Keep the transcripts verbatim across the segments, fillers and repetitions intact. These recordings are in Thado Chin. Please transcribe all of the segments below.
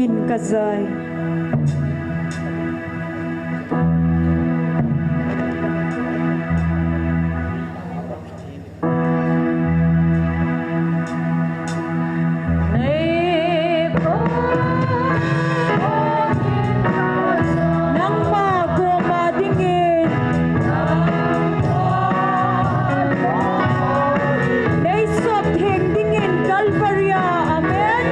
in ka jai. Nangma koma dingin, nei sot theng dingin Calvary a. Amen.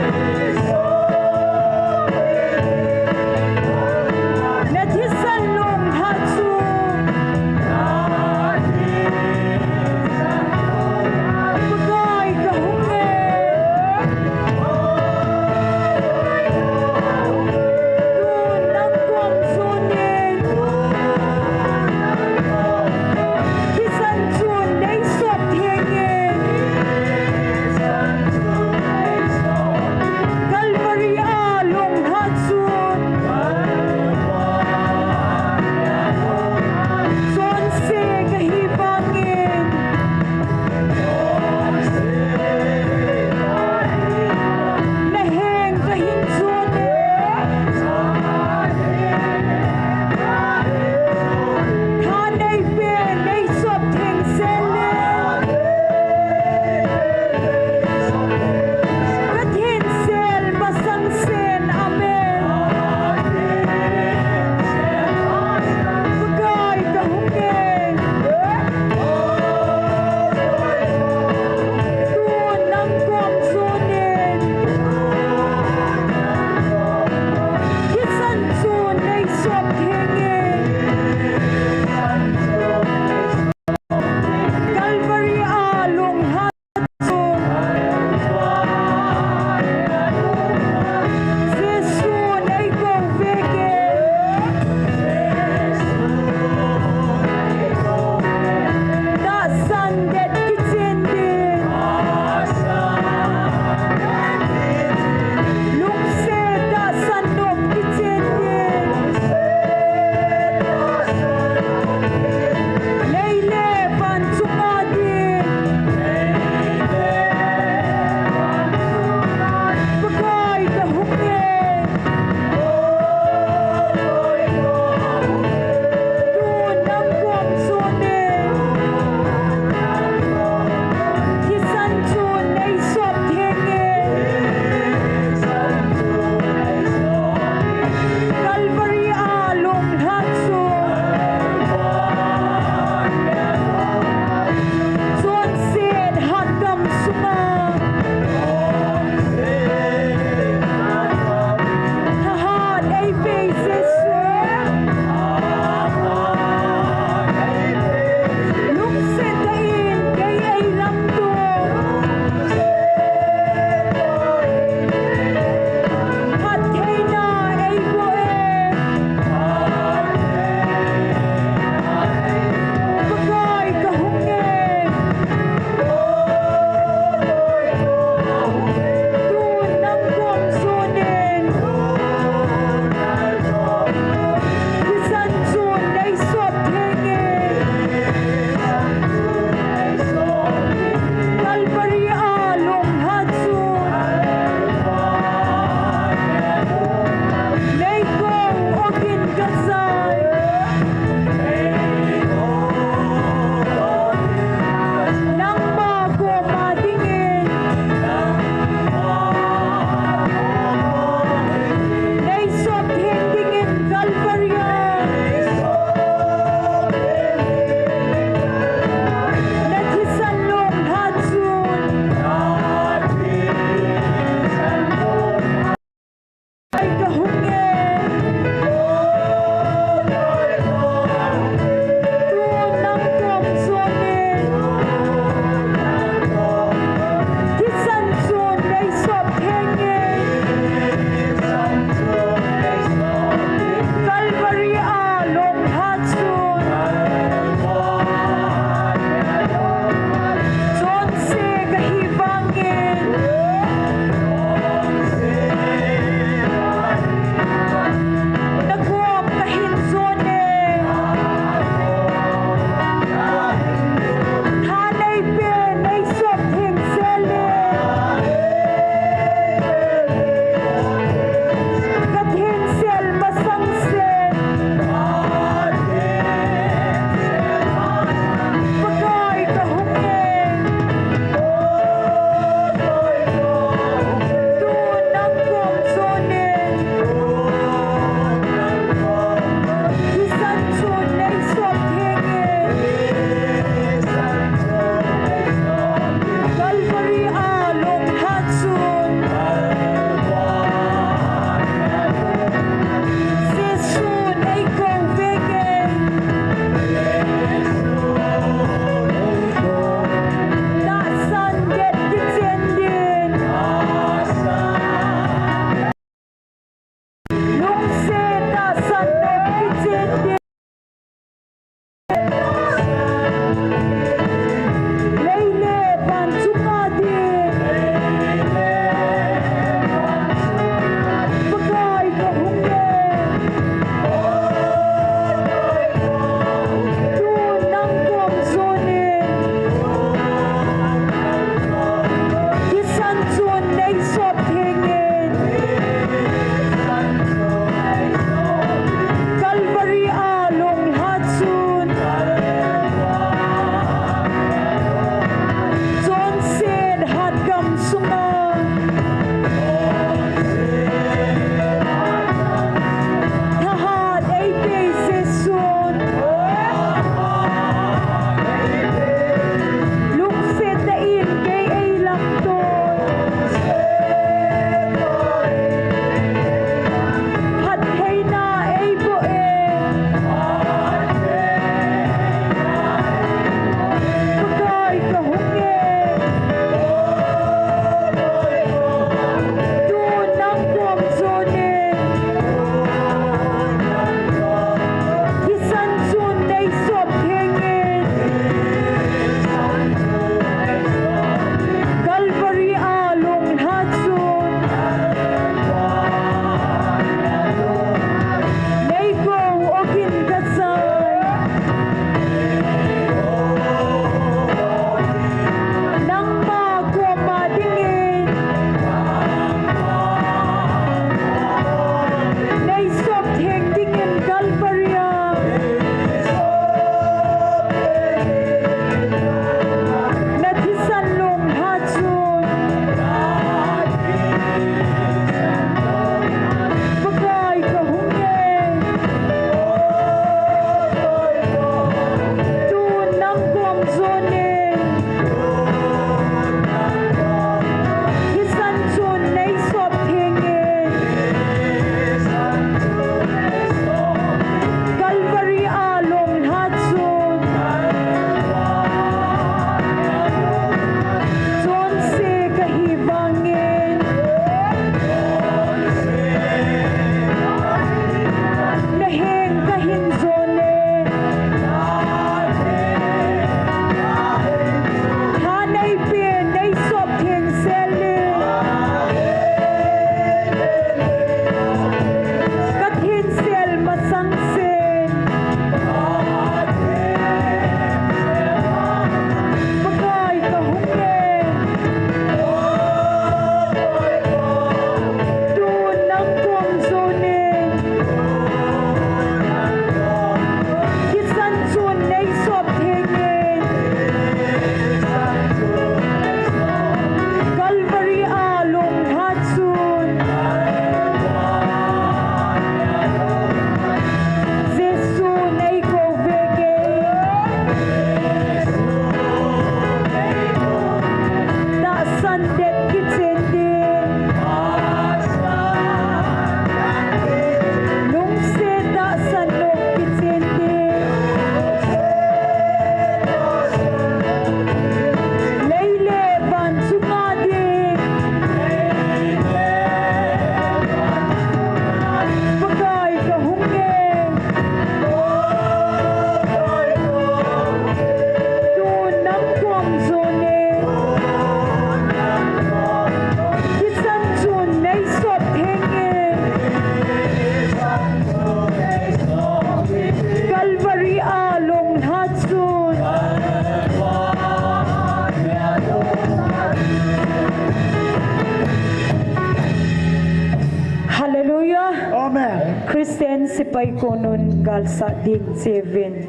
Sepai konun galsat ding cheuvin.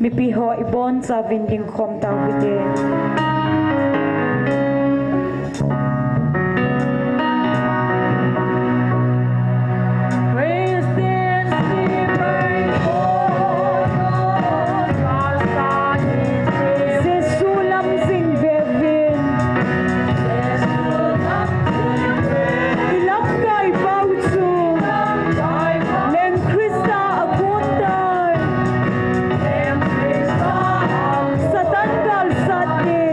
Mipi ho ibonchauvin dingkhom tauhite. Jesu lam jing veuvin. I lamkai pau chu Leng Christa a kon tai. Satan galsat ding.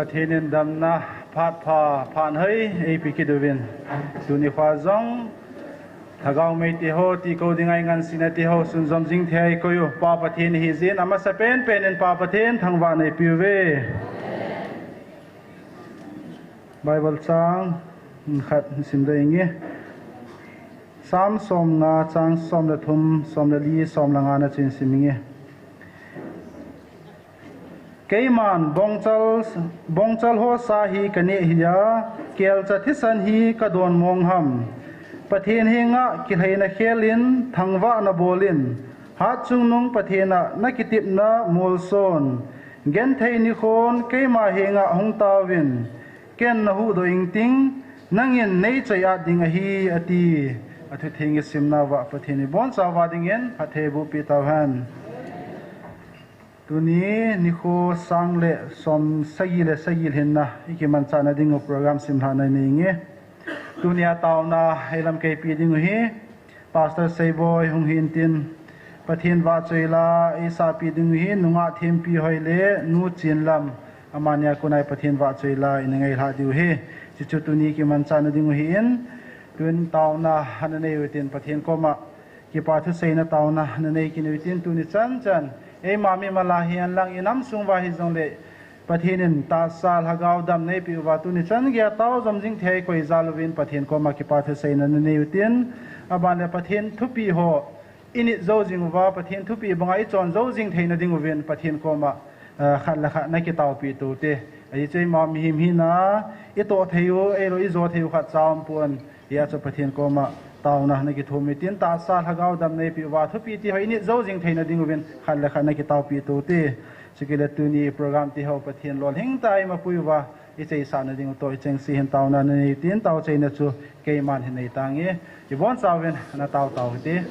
Pathen in damna phat pha, phat hoi eipe kit uvin, tuni kho jong Lhagao mei teho, tikou ding a ngansena teho sunjom jing thei koi u Pa Pathen ihi jeh in, amasapen pen in Pa Pathen thangvahna eipe uve. Bible chang khat sim ding inge. Psalm som nga chang som le thum, som le li, som le nga na chun sim inge. Keiman bongchal, bongchal ho sa hi kaneh hih a, kelcha thisan hi kadon mong ham. Pathen henga kilhaina khel in, thangvahna bol in, hatchungnung Pathen a nakitepna molson. Genthei nikhon keima henga hung taovin, ken nahuhdoh ing ting, nangin neichoi-at ding ahi, ati. Athutheng isimna uva Pathen in ibonchauva dingin phatthei eiboh peh tauhen. Tuni nikho sang le som sagi le sagi lhinna ikimanchahna dingu program simlhahna inei inge. Tunia taona eilamkeipi dingu hi Pastor Seiboi hung hintin, Pathen vahchoi la eisahpeh dingu hi nungah Thempihoile, Nu Chinlam, amani a kona Pathen vahchoi la ina ngailhah diu ahi. Chuchu tuni kimanchahna dingu ahin, tun taona ana nei utin Pathen koma kipa thuseina taona nanei kit utin, tuni chanchan eima mimal a hihen lang inam sung uva hijongle Pathen in tahsa Lhagao dam neipeh uva tuni chan geiya taojom jing thei koi jal uvin Pathen koma kipa thuseina nanei utin, aban le Pathen thupeh ho init jou jing uva, Pathen thupeh banga ichon jou jing theina dinguvin Pathen koma khat le khat nakitaopeh tou te. Ajeh chu eima mihem hina itoh thei u, eilou ijo thei u khat cha umpon, hijeh chun Pathen koma taona nakithum utin, tahsa Lhagao dam neipeh uva thupeh teho init jou jing theina dinguvin khat le khat nakitaopeh tou te. Chukit le tuni program teho Pathen lolhing tah a eimapui uva icheisahna dingu toh hichengse hin taona nanei utin, taocheina chu keiman hin nei tange. Ibonchauvin natao tau hite.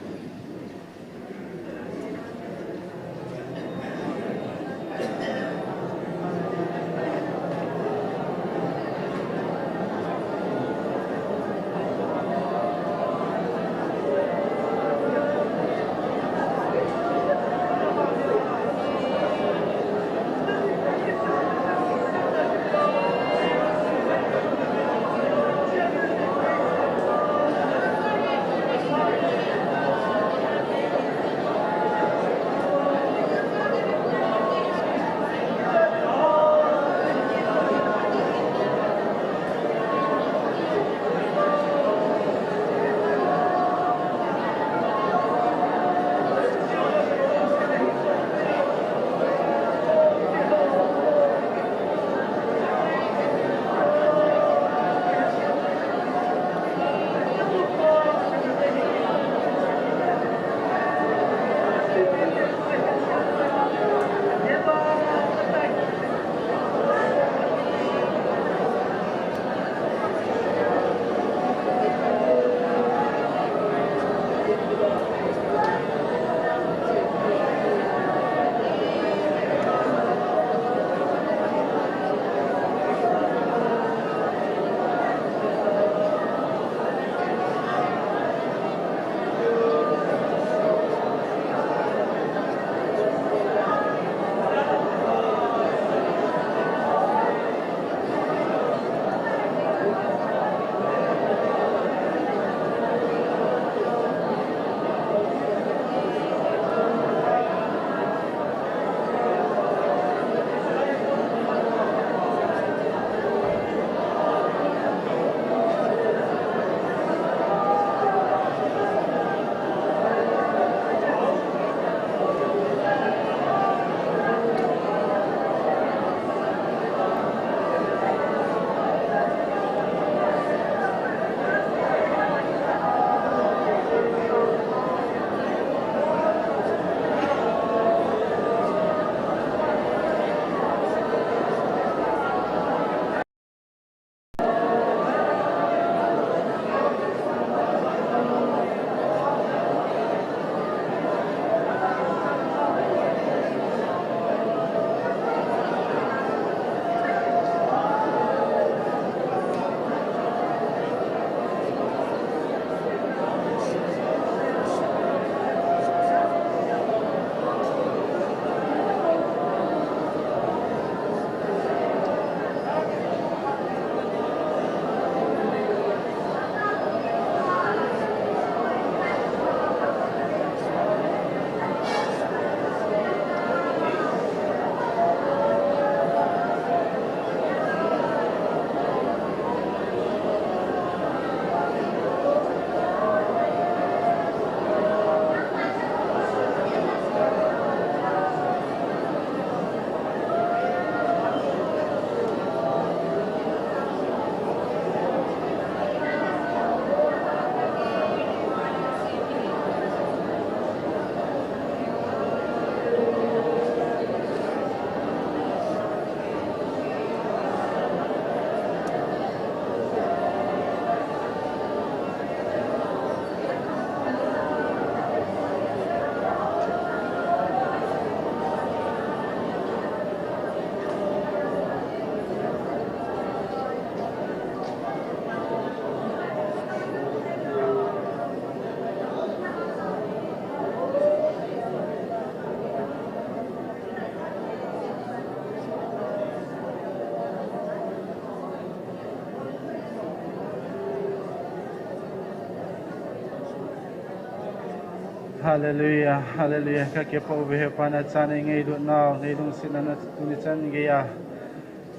Hallelujah, hallelujah. Kakipah uve Hepa, nachan nei ngailutnau, nei lungsetnau tuni chan geiya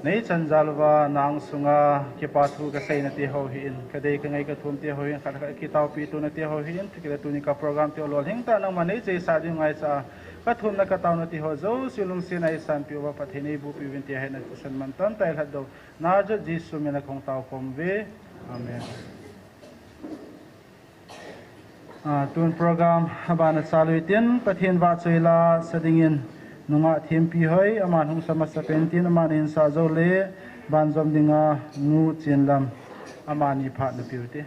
nei chan jal uva, nang sunga kipa thu kasei nati ho hin, kadei kangai kathum ti ho hin, khat khat kitaopi tu nati ho hin, chukit le tuni ka program ti ho lolhing tah nangman nei cheisah diu ngaicha, kathumna kataona ti ho jouse lungsetna eisanpeh uva, Pathen in eibohpeh uvin ti hi nathisan mantam tah in lhatdoh Nazareth Jesu mina kahung taokhom uve. Amen. Ah, tun program abana chalu hitin, Pathen vahchoi la sa dingin nungah Thempi Hoi, aman hung sa masapen tin, aman eihin sah jou le, banjom dinga Nu Chinlam, amani phat napeh u hite.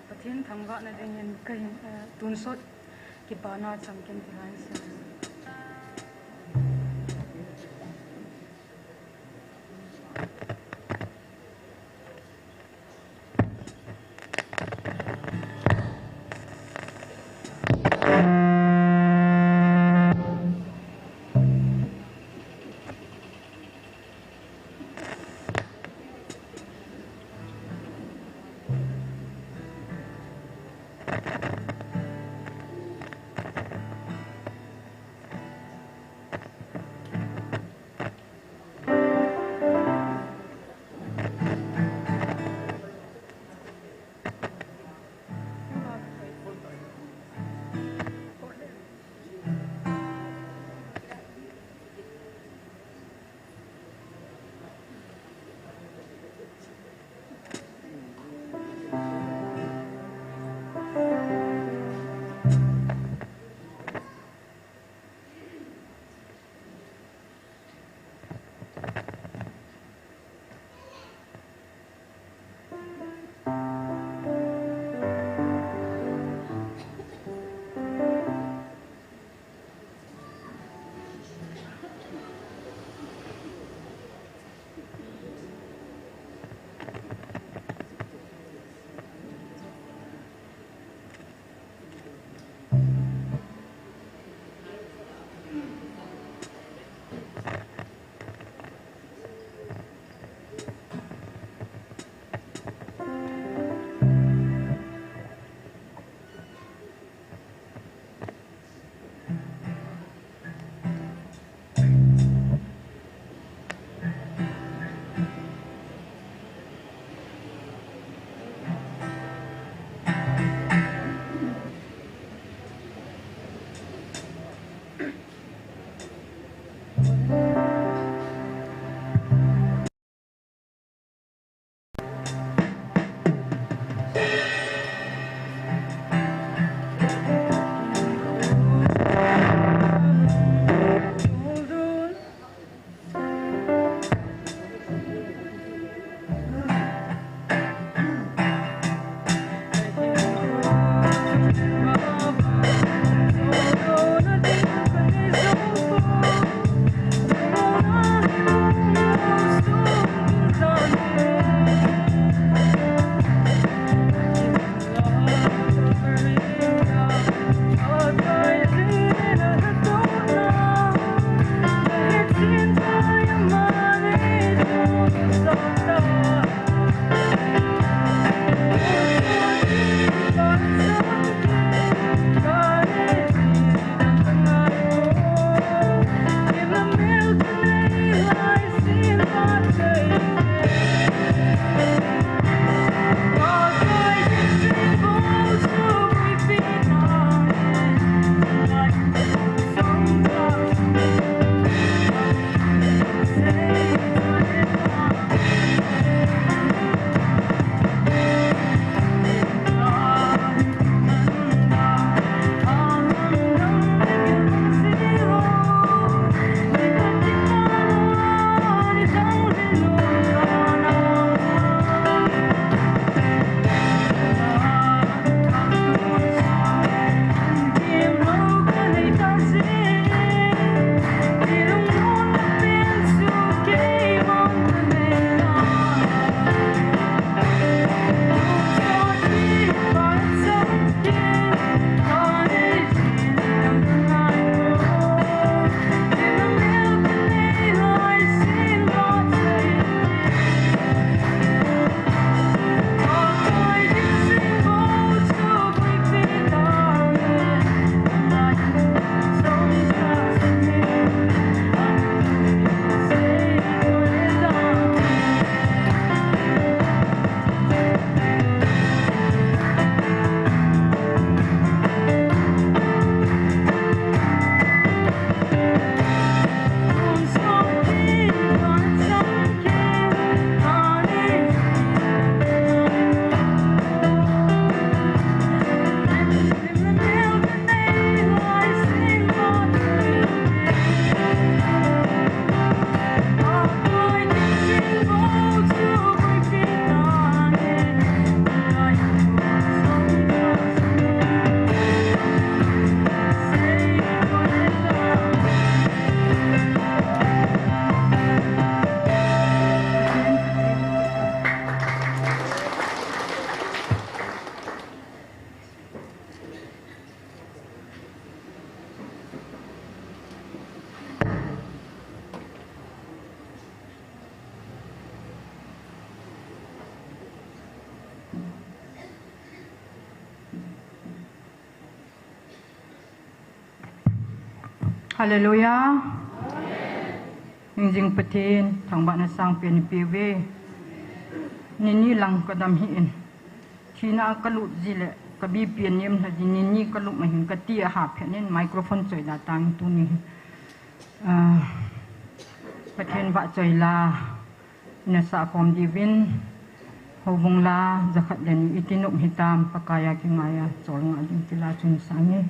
Pathen thangvahna dingin kahin, eh, tonsot kipana chamkim tilai sa. Hallelujah. Hingjing Pathen, thangvahna sangpen ipi uve. Nini lang kadam hih in. Thina a kalut ji le, kabipi anem lha ji, nini kalut ma hin kati a haphen in microphone choi la tang tuni. Ah, Pathen vahchoi la. Ina sah khom diuvin, houbung la, jakhat le ni iti nop hitam, Pakai a kingai a, cholngah ding ti la chun sang e.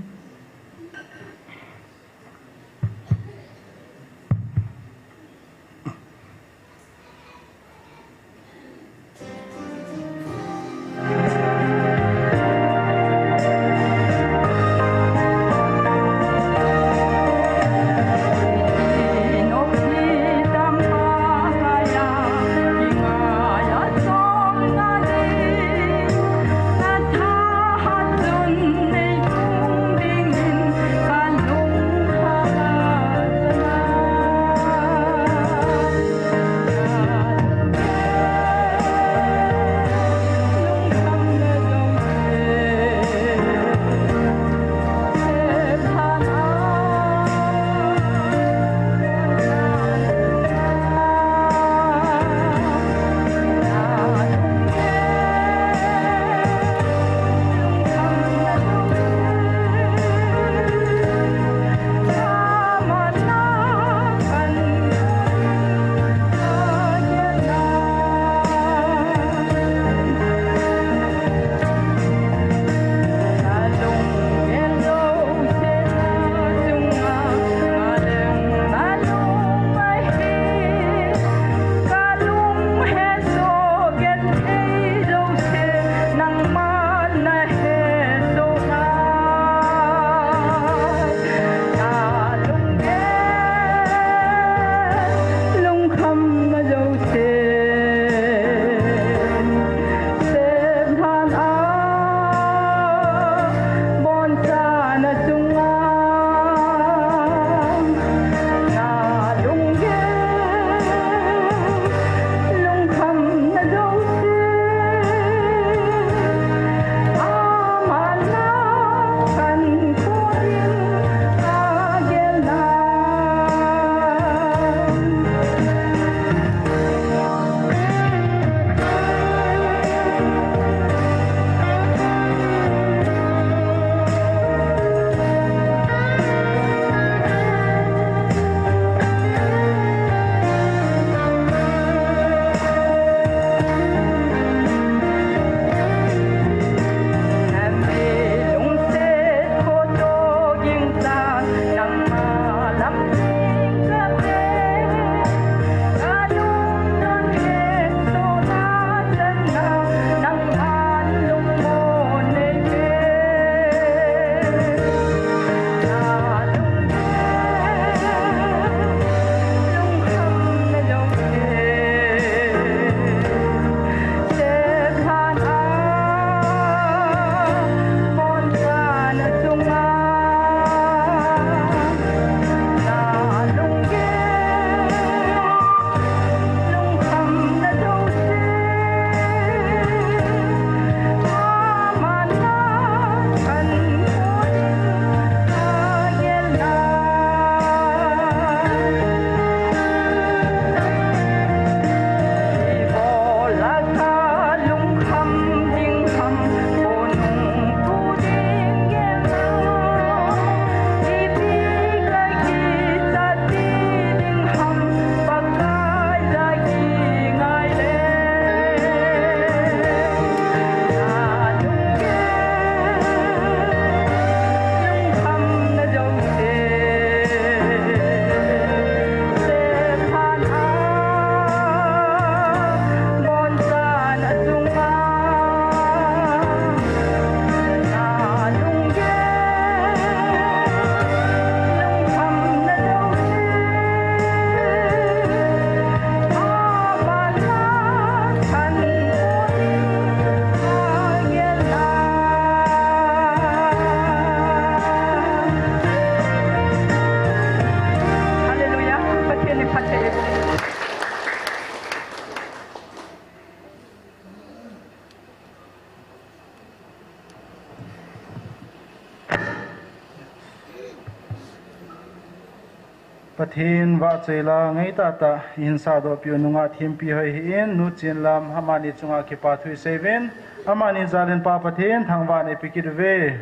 Pathen vahchoi la ngai tahtah ihin sahdoh piu nungah thempi hoi hi in, Nu Chinlam amani chunga kipa thu isei uvin, amani jalin Pa Pathen thangvah in eipe kit uve.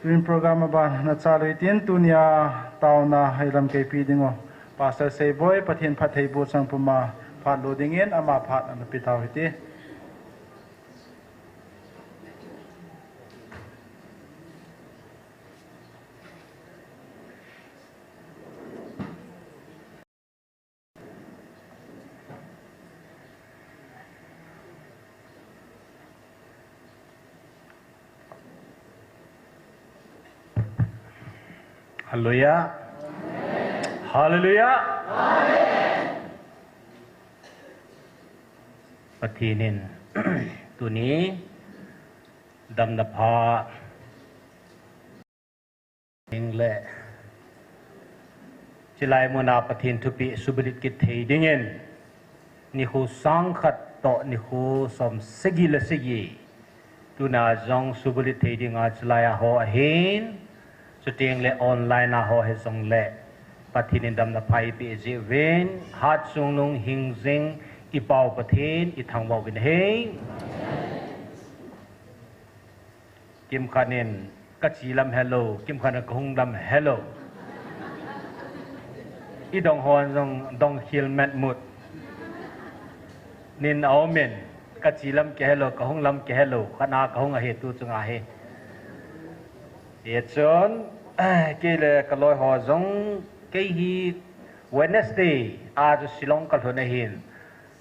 Tun program aban nachal u hitin, tunia taona hailam keipi ding u Pastor Seiboi, Pathen phattheiboh chang puma phat lo dingin, ama phat ana pe tau hite. Hallelujah. Hallelujah. Pathen in tuni damna pha ding le chilai muna Pathen thupeh subalit kit thei dingin, nikho sang khat toh nikho som sagi le sagi, tuna jong subalit thei dinga chilai a ho ahin, chuteng le online a ho hijongle, Pathen in damna pha eipeh jeh uvin, Hatchungnung Hingjing i Pau Pathen i thangvah uvin ahi. Kimkhat in ka chi lam hello, kimkhat in ka hung lam hello. I dong hon jong dong khel met mut. Nin a um in, ka chi lam ke hello, ka hung lam ke hello, khat na ka hung ahi tu chunga hi. Hichun, kei le ka loi ho jong kei hi Wednesday a chu Shillong ka lhun ahin.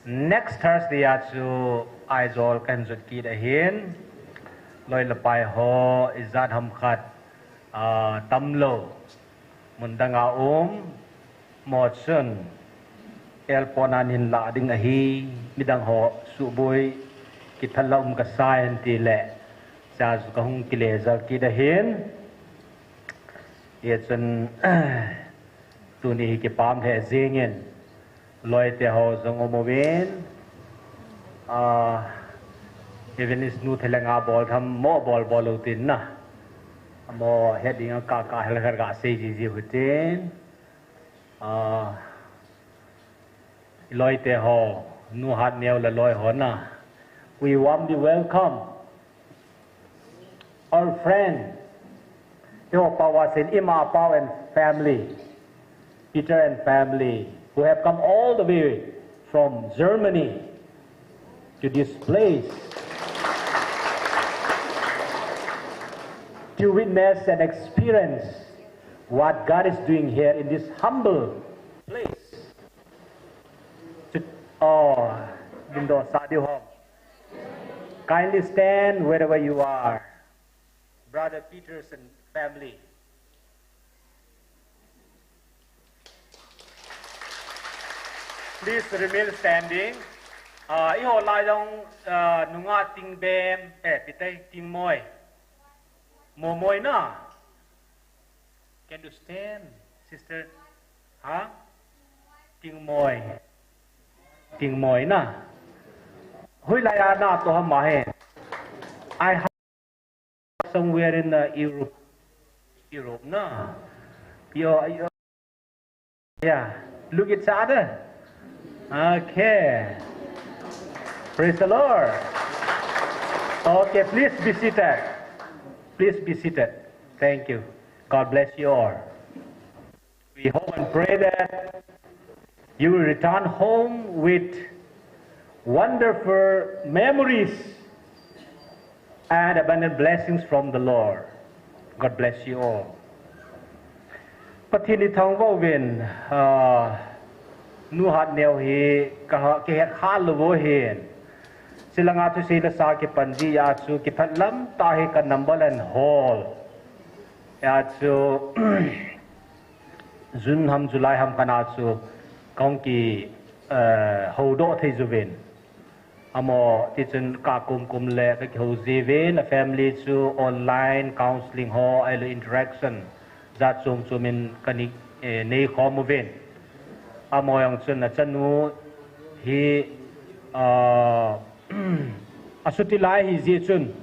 Next Thursday a chu Aizawl kahin jot kit ahin, loi le pai ho ijat ham khat, ah, tamlou mun dang a um, mo chun airport a nahin lah ding ahi, midang ho suboi kithal la um kasa hen tile, cha chu kahung kile jal kit ahin, hichun tuni hi kipah lheh jingin, loite ho jong um uvin, ah, Evangelist nu thei le nga bol tham mo bol bol lou tin na. Mo het ding a ka ka hel her ga sei ji ji hutin. Ah, loite ho, Nu Hatneo le loi ho na. We warmly welcome our friend, Teo Pawasin, Ima Pau and family, Peter and family, who have come all the way from Germany to this place to witness and experience what God is doing here in this humble place. To, oh, Bindo Sadi Home. Kindly stand wherever you are. Brother Peterson family. Please remain standing. Ah, iho lai jong, ah, nunga Tingbem, eh, pitei, Tingmoi. Momoi na. Can you stand, sister? Ha? Tingmoi. Tingmoi na. Hoilai a na to ham ahi. I have somewhere in the Europe. Europe na. Yo, yo. Yeah. Look each other. Okay. Praise the Lord. Okay, please be seated. Please be seated. Thank you. God bless you all. We hope and pray that you will return home with wonderful memories and abundant blessings from the Lord. God bless you all. Pathen i thangvah uvin, ah, Nu Hatneo hi ka, kihet kha lou vo hin. Shillong a thusei le sa kipan ji a chu kiphat lam tah hi ka number and hall. A chu June ham, July ham kana chu kahung ki, eh, houdoh thei juvin. Amo tichun ka kum kum le ka kihou jiuvin, a family chu online counseling ho, ahilou interaction jat chom chom in ka ni, eh, nei khom uvin. Amo jong chun a chanu hi, ah, a suti lai hi jeh chun,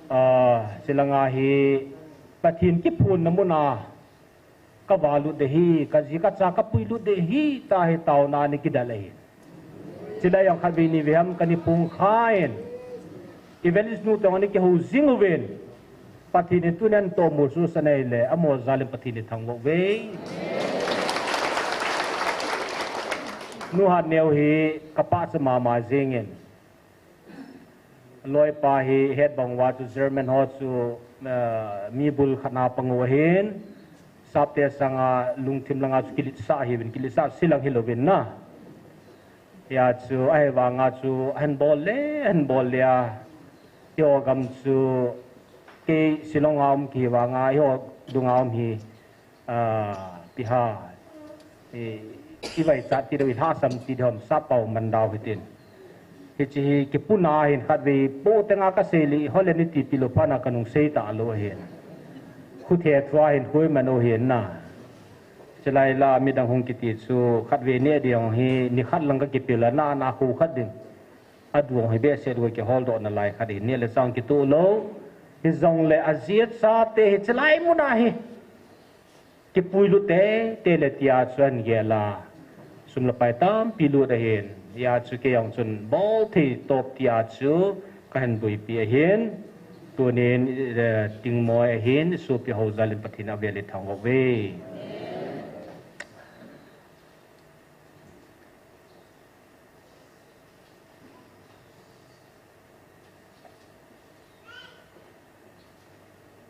ah, Shillong a hi Pathen kiphonna mun a Ka valut de hi, ka ji ka cha ka puilut de hi, ta hi taona ni kidal ahi. Chilai jong khatvei ni vei ham ka ni pung khan. Evangelist nu tong ni kihou jing uvin. Pathen in tunin tohmul suhsa nei le, amo jal in Pathen in thangvah uve. Nu Hatneo hi ka pachat mama jingin. Loipa hi het bang uva chu German ho chu, eh, mi bul khat na pang u ahin, Sapte sanga lungthim langa chu kiletsah ahiuvin, kiletsah silang hilouvin na. Hia chu ahivanga chu ahin bol le, ahin bol le a, eiho gam chu kei Shillong a um kivanga, eiho dunga um hi, Ah, pi ha. I, i vaichat ti deu, i lhasam ti deu, Sappao Mandau hitin. Hiche hi kipuna hin khatvei po tenga ka sei le, hole ni ti pi lou phat na ka nung sei talou ahin. Khuthe thua hin khui man u hin na. Chilai la midang hung kiti chu khatvei neh ding hi, ni khat lang ka kipil a na, na khu khat ding. Adung hi behseh ding kihol doh nalai khat hin neh le chang kitoh lou. Hijongle ajia chate hi chilai muna hi. Kipuilut teitei le tia chu ahin gel a, sum le pai tampi lut ahin, hia chu kei jong chun bol thei top tia chu kahin buipi ahin, tunin, eh, Tingmoi ahin, sopi ho jal in Pathen in avel in thangvah uve.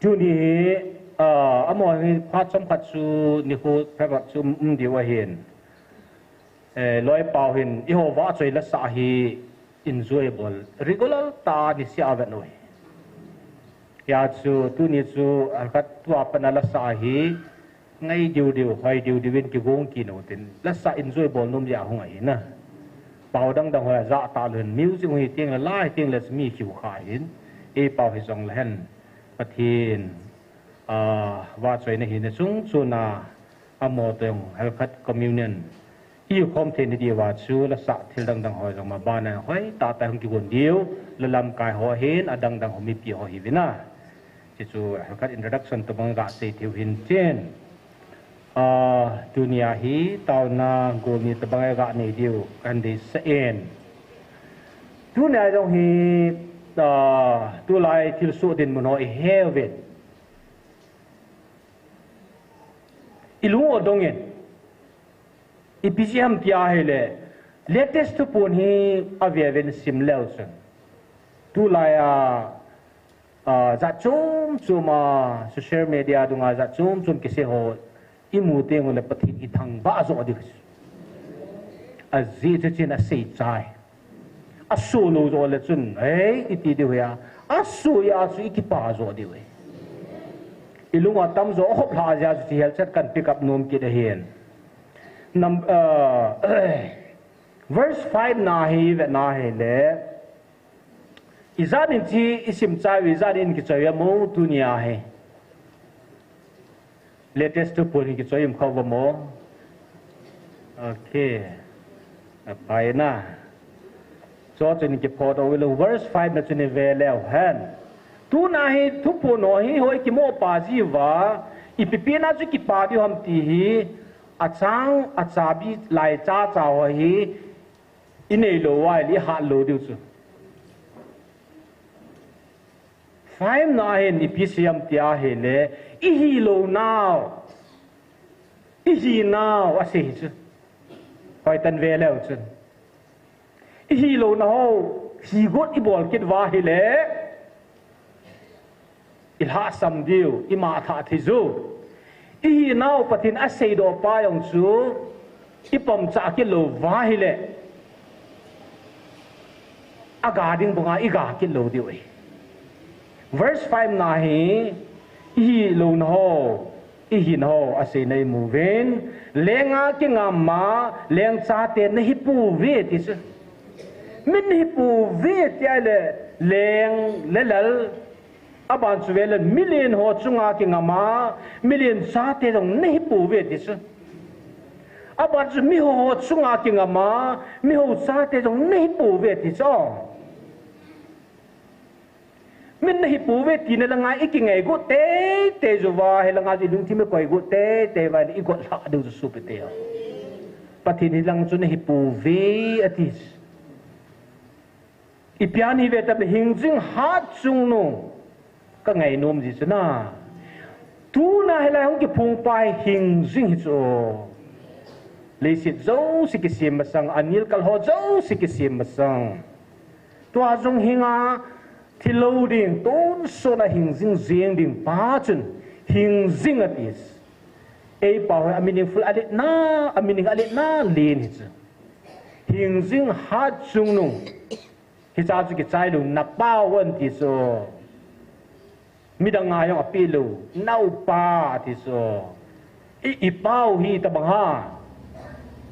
Tuni hi, ah, amaho hi phat chomkhat chu nikho phabep chu um, um diu ahin. Eh, Loipao hin, eiho vahchoi lasa hi enjoy bol, regular tah a niseh a vet u ahi. Hia chu, tuni chu, alkhat tua pat a lasa hi, ngai diu diu, hoi diu diu in kigong kit u tin. Lasa enjoy bol nom jeh a hung ahi na. Pao dang dang hoi a ja talou hin. Music hung hi teng le, la hi teng le, mi khiu kha hin. Eipao hijongle hen. Pathen, ah, vahchoina hina chung chuna, amaho toh jong, alkhat communion. Ikhom thei ni diuva chu, lasa thil dang dang hoi jong ma bana hoi tah tah hung kigon diu, la lamkai ho hin, adang dang ho mipi ho hiuvin a. Hichu, khat introduction tobang gasei theiu hin tin. Ah, tunia hi, taona gol ni tobang a ganei diu, kahin deisah in. Tunia jong hi, ah, tulai thilsoh dinmun ho iheuvin. Ilung u adong in. Ipi jeh ham tia ahile, latest thuphon hi ave uvin sim leu chun. Tulai a, a, jat chom chom a, social media dunga jat chom chom kisei ho, imu teng ule Pathen ithangvah joh diu. Ajeh chu chin asei chai. Asoh lou joh le chun, hei, iti diu hia. Asoh a chu ikipa joh diu hi. Ilung a tamjo akhop lha jeh a chu hiche helchat kahin pick up nom kit ahin. Nam, uh, verse five na hi vet na hile. Ijat in hiche isim chai u, ijat in kichoi u ham tunia hi. Latest thuphon hi kichoi um kha uvam? Okay. Aphai na. Chuche chun kiphot u lou, verse five na chun ive leu hen. Tuna hi thuphon ho hi hoi kimoh pa jiuva, ipi pi na chu kipa diu ham ti hi, achang, achabi, laicha cha ho hi, inei lou uva, ihat lou diu chu. Five na hin ipi sei ham tia ahile, ihi lou nau. Ihi nau asei chu. Hoitah in ve leu chun. Ihi lou nau ho, hi got ibol kit uva ahile. Ilhahsam diu, imatha thei diu. Ihi nau Pathen aseidoh pa jong chu, ipomcha kit lou uva ahile. Aga ding banga iga kit lou diu ahi. Verse five na hi, ihi lou nau ho, ihi nau ho, asei na imu uvin, lenga kingam a, leng chate nahi pouve ti chu. Min nahi pouve tia ahile, leng le lal, Aban chu vele, milen ho chunga kingam a, milen chate jong nahi pouve ti chu. Aban chu miho ho chunga kingam a, miho chate jong nahi pouve ti chu. Min nahi pouve tina langa i kingaigot teitei uva, hilanga chu i lungthim i koigot teitei uva, i got lha ding chu suhpi tei. Pathen hilang chu nahi pouve ati. Ipi a nahi ve tam le hingjing hatchungnung ka ngainom ji chu na. Tuna hilai hung kiphong pa hi hingjing hi chu. Leiset jouse kisem masang, anil kal ho jouse kisem masang. Tua jong hinga thilou ding, tonsot a hingjing jeng ding pa chun hingjing ati. Ei pao hi a meaningful a letna, a meaning a letna len hi chu. Hingjing hatchungnung. Hicha chu kichai lou, na pao ahi ti chu. Midang a jong apeh lou, naupa ati chu. I, i pao hi tabang ham.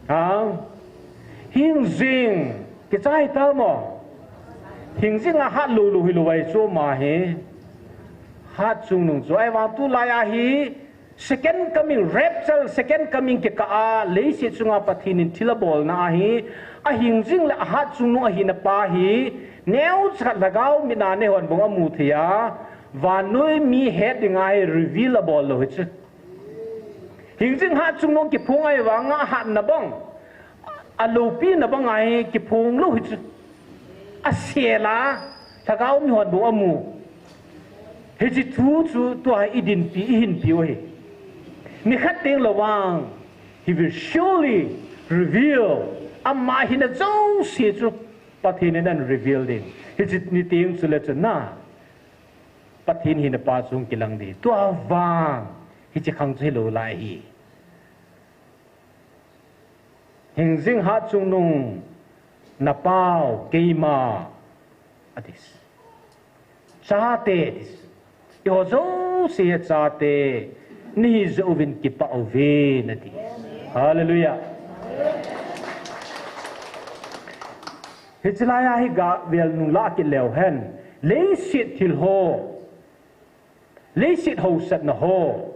Ha? Hingjing, kichai ta mo. Hingjing a hat lou lou hilou ahi chu ama hi. Hatchungnung chu. Ahivang tulai a hi, second coming, rapture, second coming kikah a, leiset chunga Pathen in thil abolna ahi, ahingjing le ahatchungnung ahina pa hi, neocha khat lhagao mit a neihon bou amu thei a, vannoi mi het ding a hi reveal abol lou hi chu. Hingjing hatchungnung kiphong ahivang a ahatna bang, aloupina bang a hi kiphong lou hi chu. Asel a, lhagao mihon bou amu. Hiche thu chu tua hi i dinpi, i hinpi u ahi. Nikhat teng lou vang, he will surely reveal. Ama hina jouse chu Pathen in ahin reveal ding. Hiche ni teng chu le chun na. Pathen hina pa chu hung kilang ding. Tua vang, hiche khang chu hilou lai hi. Hingjing hatchungnung na pao keima ati. Chate ati. Eiho jouse hi chate nahi jouvin kipah uvin ati. Hallelujah. Hiche lai a hi gavel nung la kit leu hen. Leiset thil ho. Leiset hausatna ho.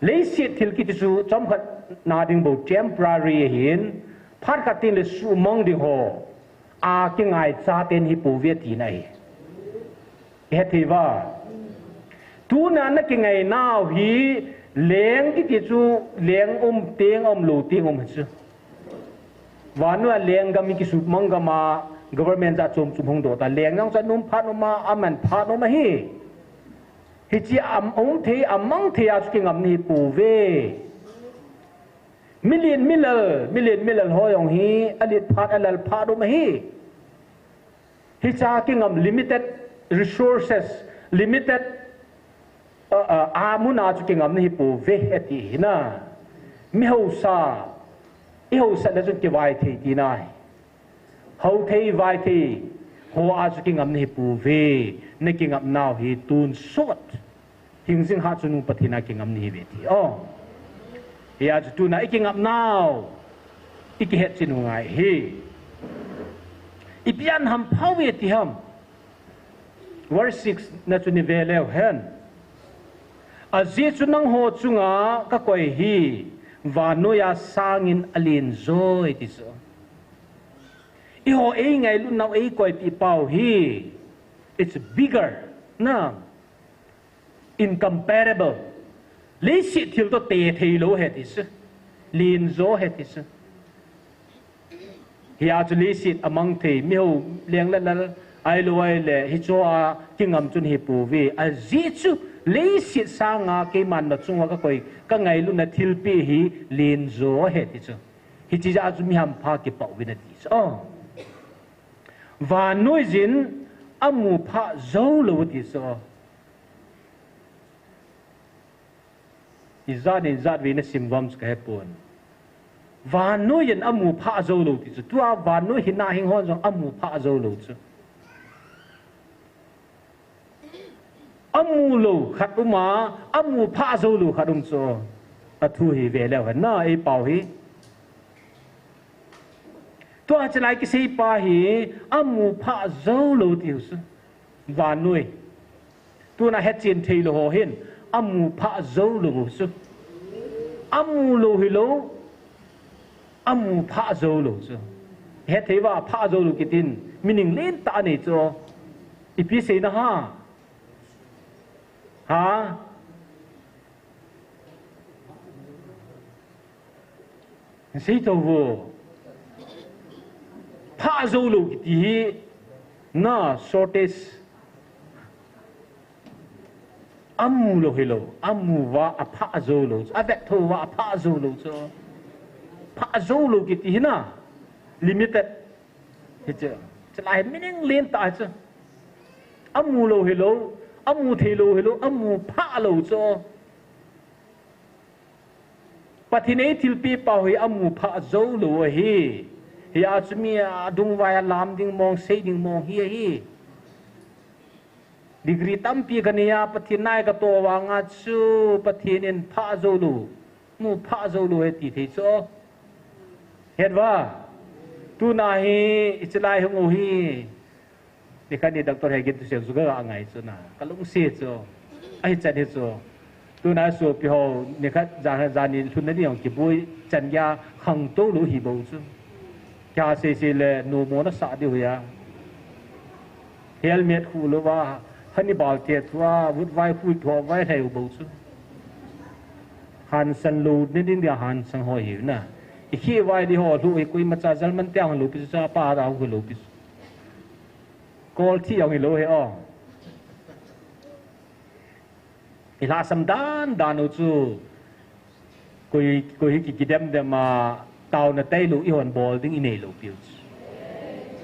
Leiset thil kiti chu chomkhat na ding bou temporary ahin, phat khat teng le suhmang ding ho. A kingai chaten hi pouve tina ahi. I het thei uva. Tuna na kingai nau hi leng kiti chu leng um teng um lou teng um hi chu. Vannoi a lenggam hi kisumang gam a government jat chom chom hung doh ta. Leng jong chu anom phat um a, aman phat um ahi. Hiche a um thei, amang thei a chu kingam nahi pouve. Milen milal, milen milal ho jong hi alet phat alal phat um ahi. Hicha kingam limited resources, limited, uh, uh, a mun a chu kingam nahi pouve ati hi na. Mi hausa, i hausatna chun kivai thei tina ahi. Hau thei, vai thei, ho a chu kingam nahi pouve, na kingam nau hi tonsot. Hingjing hatchungnung Pathen a kingam nahi ve ti. Oh. Hia chu tuna i kingam nau. I kihet chin u ngai hi. Ipi a ham phao ve ti ham. Verse six na chu ni ve leu hen. Ajeh chu nangho chunga kakoi hi, vannoi a sangin alen joi ti chu. Eiho ei ngailutnau ei koipi pau hi, it's bigger. Na. Incomparable. Leiset thil toh te thei lou ahi ti chu. Len jo ahi ti chu. Hia chu leiset a mang thei, miho leng le lal, ahilou le, hicho a kingam chu nahi pouve. Ajeh chu, leiset sanga keiman na chunga kakoi, kangailutna thilpeh hi len jo ahi ti chu. Hiche jeh a chu mi hampha kipah uvin ati chu. Oh. Vannoi jin amu phah jou lou ati chu. Ijat in ijat vei na sim uvam chu kahe pon. Vannoi in amu phah jou lou ti chu. Tua vannoi hina hing hon jong amu phah jou lou chu. Amu lou khat um a, amu phah jou lou khat um chu. Athu hi ve leu hen na, ei pau hi. Tua chalai kisei pa hi, amu phah jou lou ti chu. Vannoi. Tuna hechen thei lou ho hin, amu phah jou lou chu. Amu lou hilou, amu phah jou lou chu. Hethei uva phah jou lou kitin, meaning lentah anei chu. Ipi seina ham. Ha? Sei to vo. Pha jou lou kiti hi na shortage. Amu lou hilou, amu uva apha jou lou, avet thou uva apha jou lou chu. Pha jou lou kiti hi na, limited. Hiche, chulai meaning lentah chu. Amu lou hilou, amu thei lou hilou, amu pha lou chu. Pathen in eithilpeh pau hi amu pha jou lou ahi. Hia chu mi adungvai a lam ding mong, sei ding mong hi ahi. Degree tampi kanei a, Pathen nai katoh vanga chu Pathen in pha jou lou, mu pha jou lou ahi ti thei chu. Hetva, tuna hi, hiche lai hung u hi. Nikhat ni doctor Hegin thusei chu ka ngai chu na. Kalungset chu. Ahichan hi chu. Tuna sopi ho, nikhat jan, jan ni lhun na ni hung kiboi chan geiya khangtou lou hi bou chu. Kei a seisei le, nommo nasah diu hi a. Helmet khu louva, hani bal te thua, vutvai khu thua vai lhai u bou chu. Hansan lou, ni ding dia hansan ho hi na. Ikhe vai di ho lou, ikoi macha jal man te ang lou pi chu, pa da ho lou pi chu. Kol thi ang lou hi o. Ilhahsam dan dan u chu. Koi, koi hi ki, kidem dem a, taona tailou, eihon bol ding inei lou piu chu.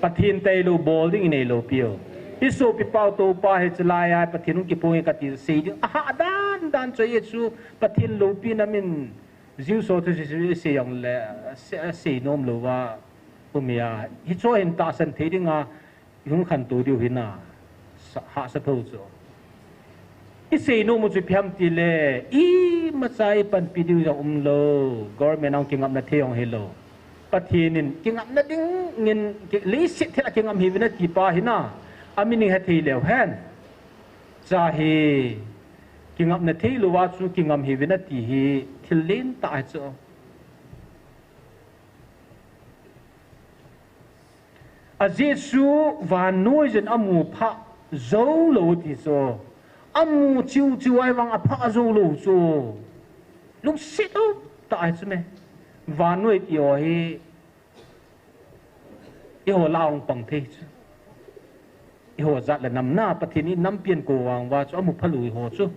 Pathen tailou bol ding inei lou piu. Isopi pau topa hi chulai a, Pathen hung kiphong e kati sei ding. Ahah dan dan chu ahi chu, Pathen loupina min, Jew so thusei chu isei jong le, sei, sei nom louva, um e a. Hichu hin tahsan thei ding a, Ihung khantou diu hi na, sa, hahsa tho chu. Isei nom u chu ipi ham tile, imacha ipanpi diu jong umlou, government a kingapna thei jong hilou. Pathen in kingapna dingin, ki, leiset thil a kingam hiuvin ati pa hi na, amin ihet thei leu hen. Cha hi, kingapna thei louva chu kingam hiuvin ati hi, thil lentah ahi chu. Ajeh chu vannoi jin amu pha jou lou ti chu. Amu chiu chiu ahivang apha jou lou chu. Lungset tah ahi chu me. Vannoi ti ho hi eiho lah a hung pang thei chu. Eiho jat le nam na, Pathen in nampi akou vang uva chu, amu phalou eiho chu.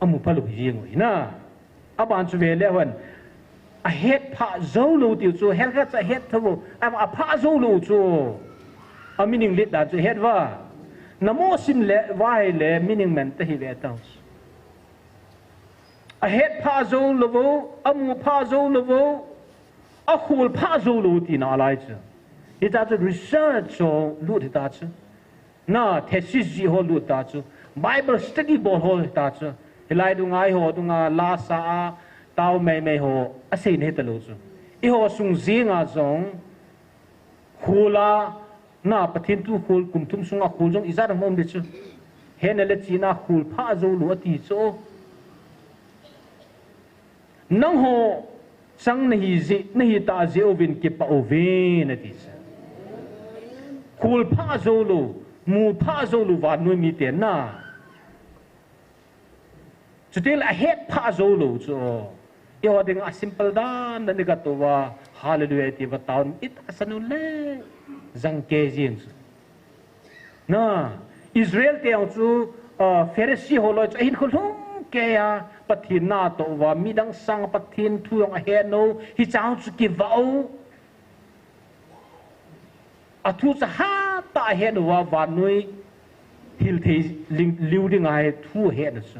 Amu phalou jeng u hi na. Aban chu ve le hen. Ahet pha jou lou tiu chu, hel khat chu ahet tho u. A, apha jou lou chu. A meaning let dan chu het uva. Namo sim le, uva hile, meaning man ta hi ve tau chu. Ahet pha jou lou u, amu pha jou lou u. Akhol pha jou lou tina alai chu. Hitia chu research ho lut hita chu. Na thesis jih ho lut ta chu. Bible study bol ho hita chu. Hilai dunga eiho dunga la sa a tao meimei ho aseina hita lou chu. Eiho sung jenga jong khol a Na, Pathen thu khol, kum thum sunga khol jong ijat ham um ding chu. Hetna le chihna khol pha jou lou ati chu. Nangho chang nahi jeh, nahi tah jeh uvin kipah uvin ati chu. Khol pha jou lou, mu pha jou lou vannoi mite na. Chuteng le ahet pha jou lou chu. Eiho dinga simple dan dan i gatoh uva, hallelujah iti uva tao in itahsan u le jangkei jeng chu. Na, Israel te jong chu, ah, Pharisee ho loi chu ahinkho lhumkeiya Pathen na atoh uva, midang sanga Pathen thu jong ahet nau, hichang chu kivah u. Athu chu hatah a ahet uva, vannoi hilthei ling, liu dinga hi thu ahet na chu.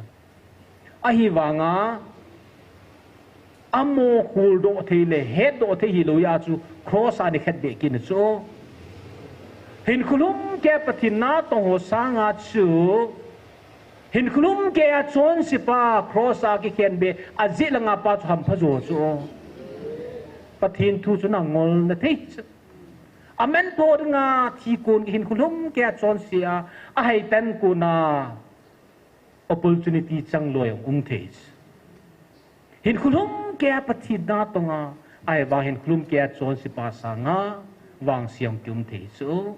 Ahivanga, amo kholdoh thei le hetdoh thei hilou a chu cross a ana khetbeh kit na chu. Hinkho lhumkeiya Pathen na tong ho sanga chu, hinkho lhumkeiya chonsepa cross a kikhenbeh, ajeh langa pa chu hampha jo chu. Pathen thu chu na ngol na thei chu. Aman po dinga thi kon, hinkho lhumkeiya chonse a, ahaitan kona opportunity chang loi jong um thei. Hinkho lhumkeiya Pathen na tonga, ahivang hinkho lhumkeiya chonsepa sanga vangse jong kium thei chu.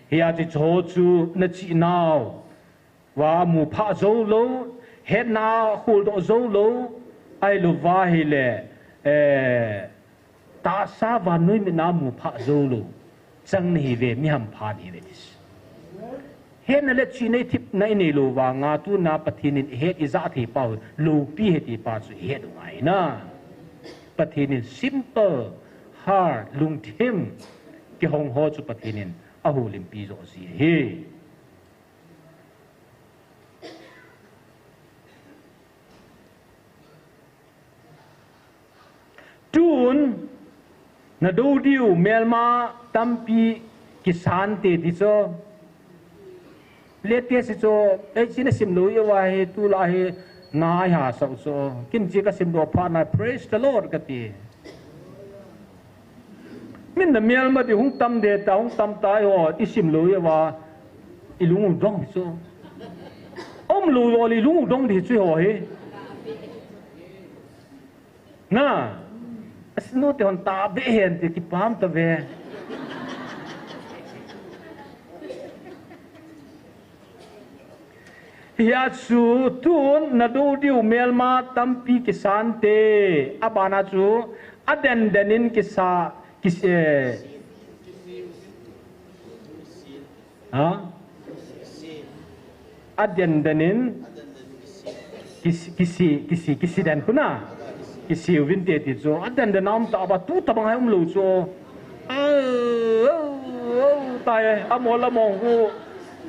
Hia chu cho chu na chih nau. va mu pha zo lo, hetna khul do zo lo, ai lo va hi le, eh, tahsa vannoi mitna mu pha zo lo, chang na hi ve, mi hampha na hi ve tis. Hetna le chi nei thip na i nei lo vanga, tuna Pathen in i het i ja thei pau, lopi he ti pa chu i het u ngai na. Pathen in simple heart, lungthim, kihong ho chu Pathen in a hulimpi jo si hi. Tun, na do diu melma tampi kisante ti chu. Lete si chu, ei, chi na sim lo i va hi, tu la hi, na i ha sau chu. Kin chi ka sim do pha na, praise the Lord ka ti. Min na melma di hung tam de ta, hung tam ta i ho, i sim lo i va, i lung u dong hi chu. Om lo i va, i lung u dong di chu i ho hi. Na, asnu te hon ta be hen ti kipam ta ve. Hia chu tun na do diu melma tampi kisante, a bana chu a den den in kisa, kis-, eh, Ha? A den den in kisi, kisi, kisi, kisi den kuna. Kisi uvinte ti chu. A den den a um ta ba tu tabang hai um lo chu. A, o, o, tai, a mol a mong hu.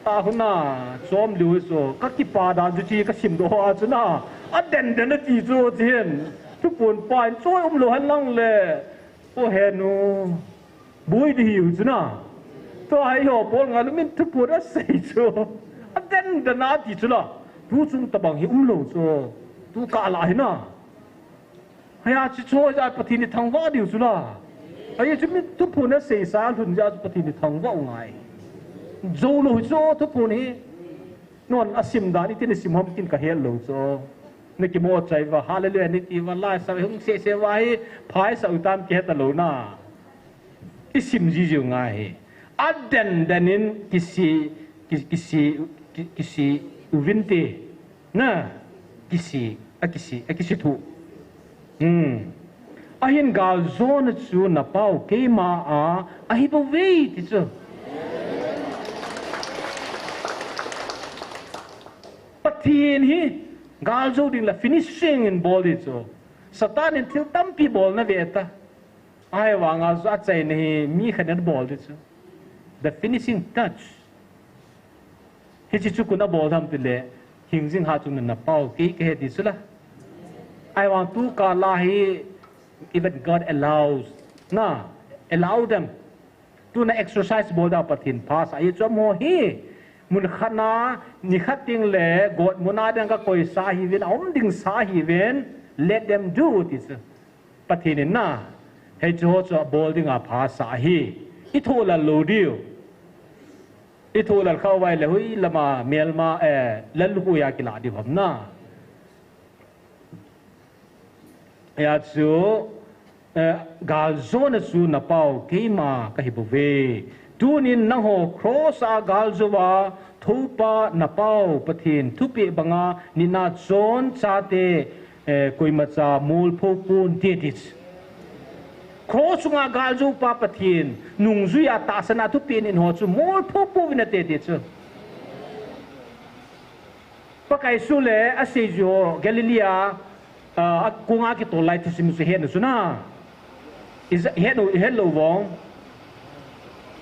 Ta huna, chom liu chu. Ka kipa dan chu chi ka sim do a chu na. A den den a ti chu chin. Thupun pa in choi um lo han lang le. O he nu. Bui di hiu chu na. Tua hi ho bol nga lu min thupun a sei chu. A den den a ti chu la. Tu chung tabang hi um lo chu. Tu ka la hi na. Haya chi chu ja Pathen ni thangvah diu chu la. Haya chu min thupun a sei sa lhun ja chu Pathen ni thangvah u ngai. Zo lo hi chu thupun hi. Non a sim dan i tin i sim hom tin ka hel lo chu. Ni ki mo chai va, hallelujah, ni ti va, lai sa hung se se va hi, phai sa u tam ki heta lo na. I sim ji jiu ngai hi. A den den in kisi, ki-, kisi, ki-, kisi uvinte. Na, kisi, a kisi, a kisi thu. Hmm. Ahin galjona chu na pau keima a, ahi bou ve ti chu. Pathen hi, galjo ding la finishing in bol di chu. Satan in thil tampi bol na ve ta. Ahivanga chu achaina hi mi khat in abol di chu. The finishing touch. Hichi chu koi in abol ham tile, hingjing ha chun na pau kei kahe ti chu la. Ahivang tu kah la hi, even God allows. Na, allow them. Tuna exercise bol da Pathen pha sa hi chu amaho hi. Mun khat na, ni khat ding le, God mun a ding kakoi sa hiuvin, aum ding sa hiuvin, let them do ti chu. Pathen in na, hichu ho chu abol dinga pha sa hi. I thoh lal lou diu. I thoh lal khah uva le hoilama, melma, eh, lallukhuh a kilah diu ham na. Hia chu, eh, galjona chu na pau keima kahi bouve. Tunin nangho cross a galjouva, Toupa na pau Pathen thupeh banga nina chonchate, eh, koimacha molpho ponte ti chu. Cross chunga galjoupa Pathen nungjuia tahsana thupeh nin ho chu molpho pouvin ate ti chu. Pakai Jesu le aseijui ho Galilee a, ah, a kong a kitol lai thusim chu hetna chu na. Ija, hetna, hetlou vang.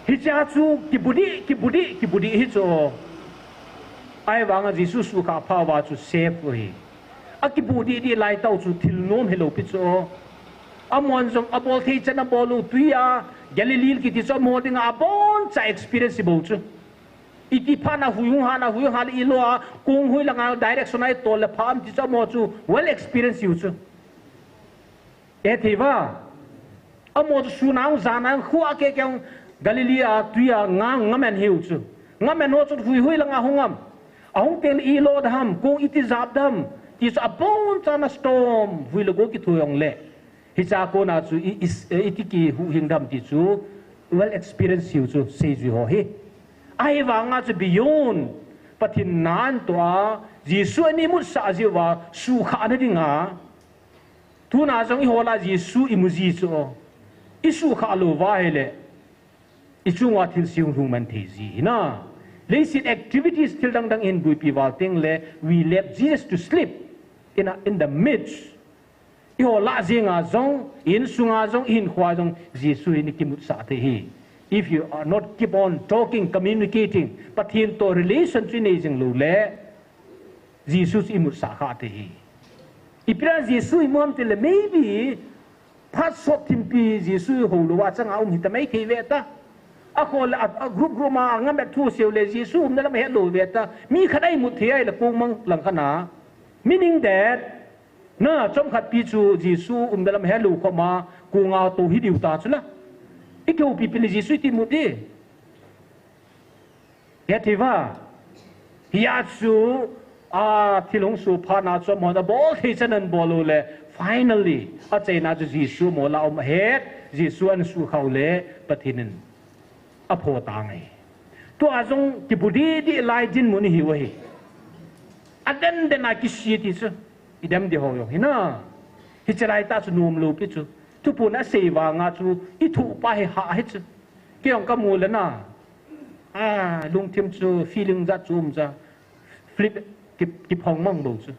Hichea chu kibu dih, kibu dih, kibu dih hi chu. Ahivanga Jesu suhkhah phat uva chu safe u hi. Akibu dih dih lai tah u chu thil nom hilou pi chu. Amahon jong abol thei chan abol u, tui a Galilee kiti chu amaho dinga aboncha experience bou chu. Iti phat na hui hung hat na, hui hung hat le ilo a, kong hoilanga direction a itol le pha am ti chu amaho chu well experience u chu. Eti va. Amaho chu sun a hung, jan a hung, khua keke hung, Galilee a tui a nga, ngamen hiu chu. Ngamen ho chu hui hoilanga hung am. Ahung teng le ilo da ham, kong iti jap da ham. Ti chu abonchan a storm, vui le go kithoh jong le. Hichea kona chu i, i, iti kihuhhing da ham ti chu well experience hiu chu seijui ho hi. Ahivanga chu beyond Pathen nan toh a Jesu ana imutsah jiuva suhkhah na dinga, tuna jong eiho lah a Jesu imu ji chu, isuhkhah lou uva ahile, ichunga thilse hung lhung man thei ji ahi na. Leiset activities thil dang dang ihin buipi val teng le, we left Jesus to sleep in, a, in the midst. Eiho lah jenga jong, insunga jong, ihinkhoa jong, Jesu hi ana kimutsah thei ahi. If you are not keep on talking, communicating, Pathen toh relation chu inei jing lou le, Jesu chu imutsah khah thei ahi. Ipi dinga Jesu imu ham tile, maybe phat sot thimpi Jesu ihou lou a changa um hita mai thei ve ta. Akhoh le a, a group group ma a ngamet thu asei u le Jesu umna lam ahet lou ve ta. Mi khat a imut thei ahile kong mang lang khat na. Meaning that, na, chomkhat pi chu Jesu umna lam ahet lou khop ma, kong a tou hi diu ta chu la. Ikihoupi pi le Jesu iti imut di. Hethei uva. Hia chu, a, thil hung soh phat na chu amahon abol thei chan ana bol u le, finally, achaina chu Jesu amaho lah a um ahet, Jesu ana suhkhah u le, Pathen in aphoh tange. Tua jong kibu didi lai dinmun ihiu ahi. Aden den a kisih ti chu. Idem di ho jong hi na. Hiche lai tah chu nom lou pi chu. Thuphon asei vanga chu ithoh pa hi hah hi chu. Kei jong kamu le na. A, lungthim chu feeling jat chu um cha. Flip ki, kiphong mang bou chu.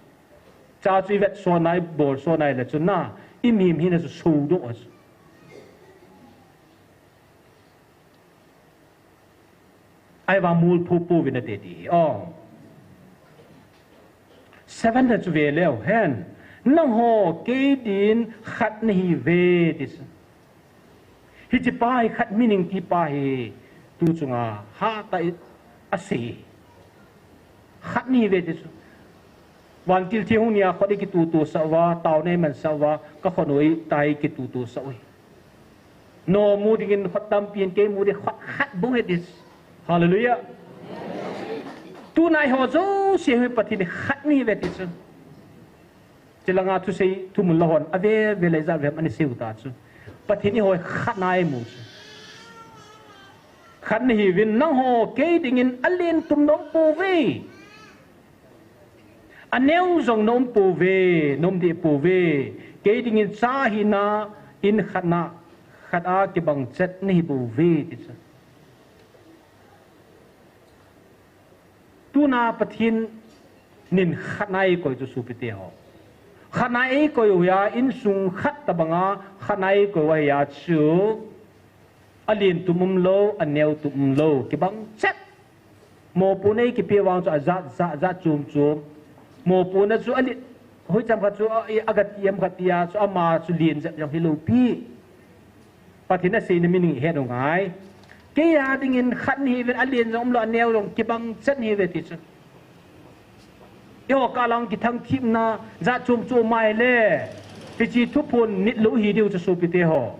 Cha chu ivet son a, ibol son a le chu na. Imim hina chu sodoh a chu. Ahivang mol phu phu vin ati ti hi. Oh. Seven na chu ve leu hen. Nangho kei din khat nahi uve ti chu. Hiche pa hi khat meaning ti pa hi tu chunga hatah a asei. Khat nahi uve ti chu. Vantil theng hung nia khut ikitutu sah uva, taona iman sah uva, ka khut u tah ikitutu sah uve. Nom u dingin khut tampi in kei mu ding khut khat bou ahi ti chu. Hallelujah. Tuna eiho jouse hi Pathen in khat nahi uve ti chu. Chulanga thusei thumun la hon ave ve le ja ve ana sei u ta chu. Pathen in eiho khat na imu chu. Khat nahi uvin nangho kei dingin alen tum na um pouve. Aneo jong na um pouve, na um deh pouve. Kei dingin cha hina in khat na, khat a kibang chet nahi bouve ti chu. Tuna Pathen in khat na eikoi chu sopite ho. Khat na eikoi u hia, insung khat tabanga khat na eikoi u ahia chu. Alen tum umlou, aneo tum umlou, kibang chet. Mopohna eikipeh vang chu ajat, jat, jat chom chom. Mopohna chu alen, hoicham khat chu a, agati ham khat tia chu ama chu alen jep jong hilou pi. Pathen aseina meaning ihet u ngai. Kei a dingin khat nahi uvin alen jong umlou, aneo jong kibang chet nahi uve ti chu. Eiho kah lang kithangthipna jat chom chom mai le. Hiche thuphon nit lou hi diu chu sopite ho.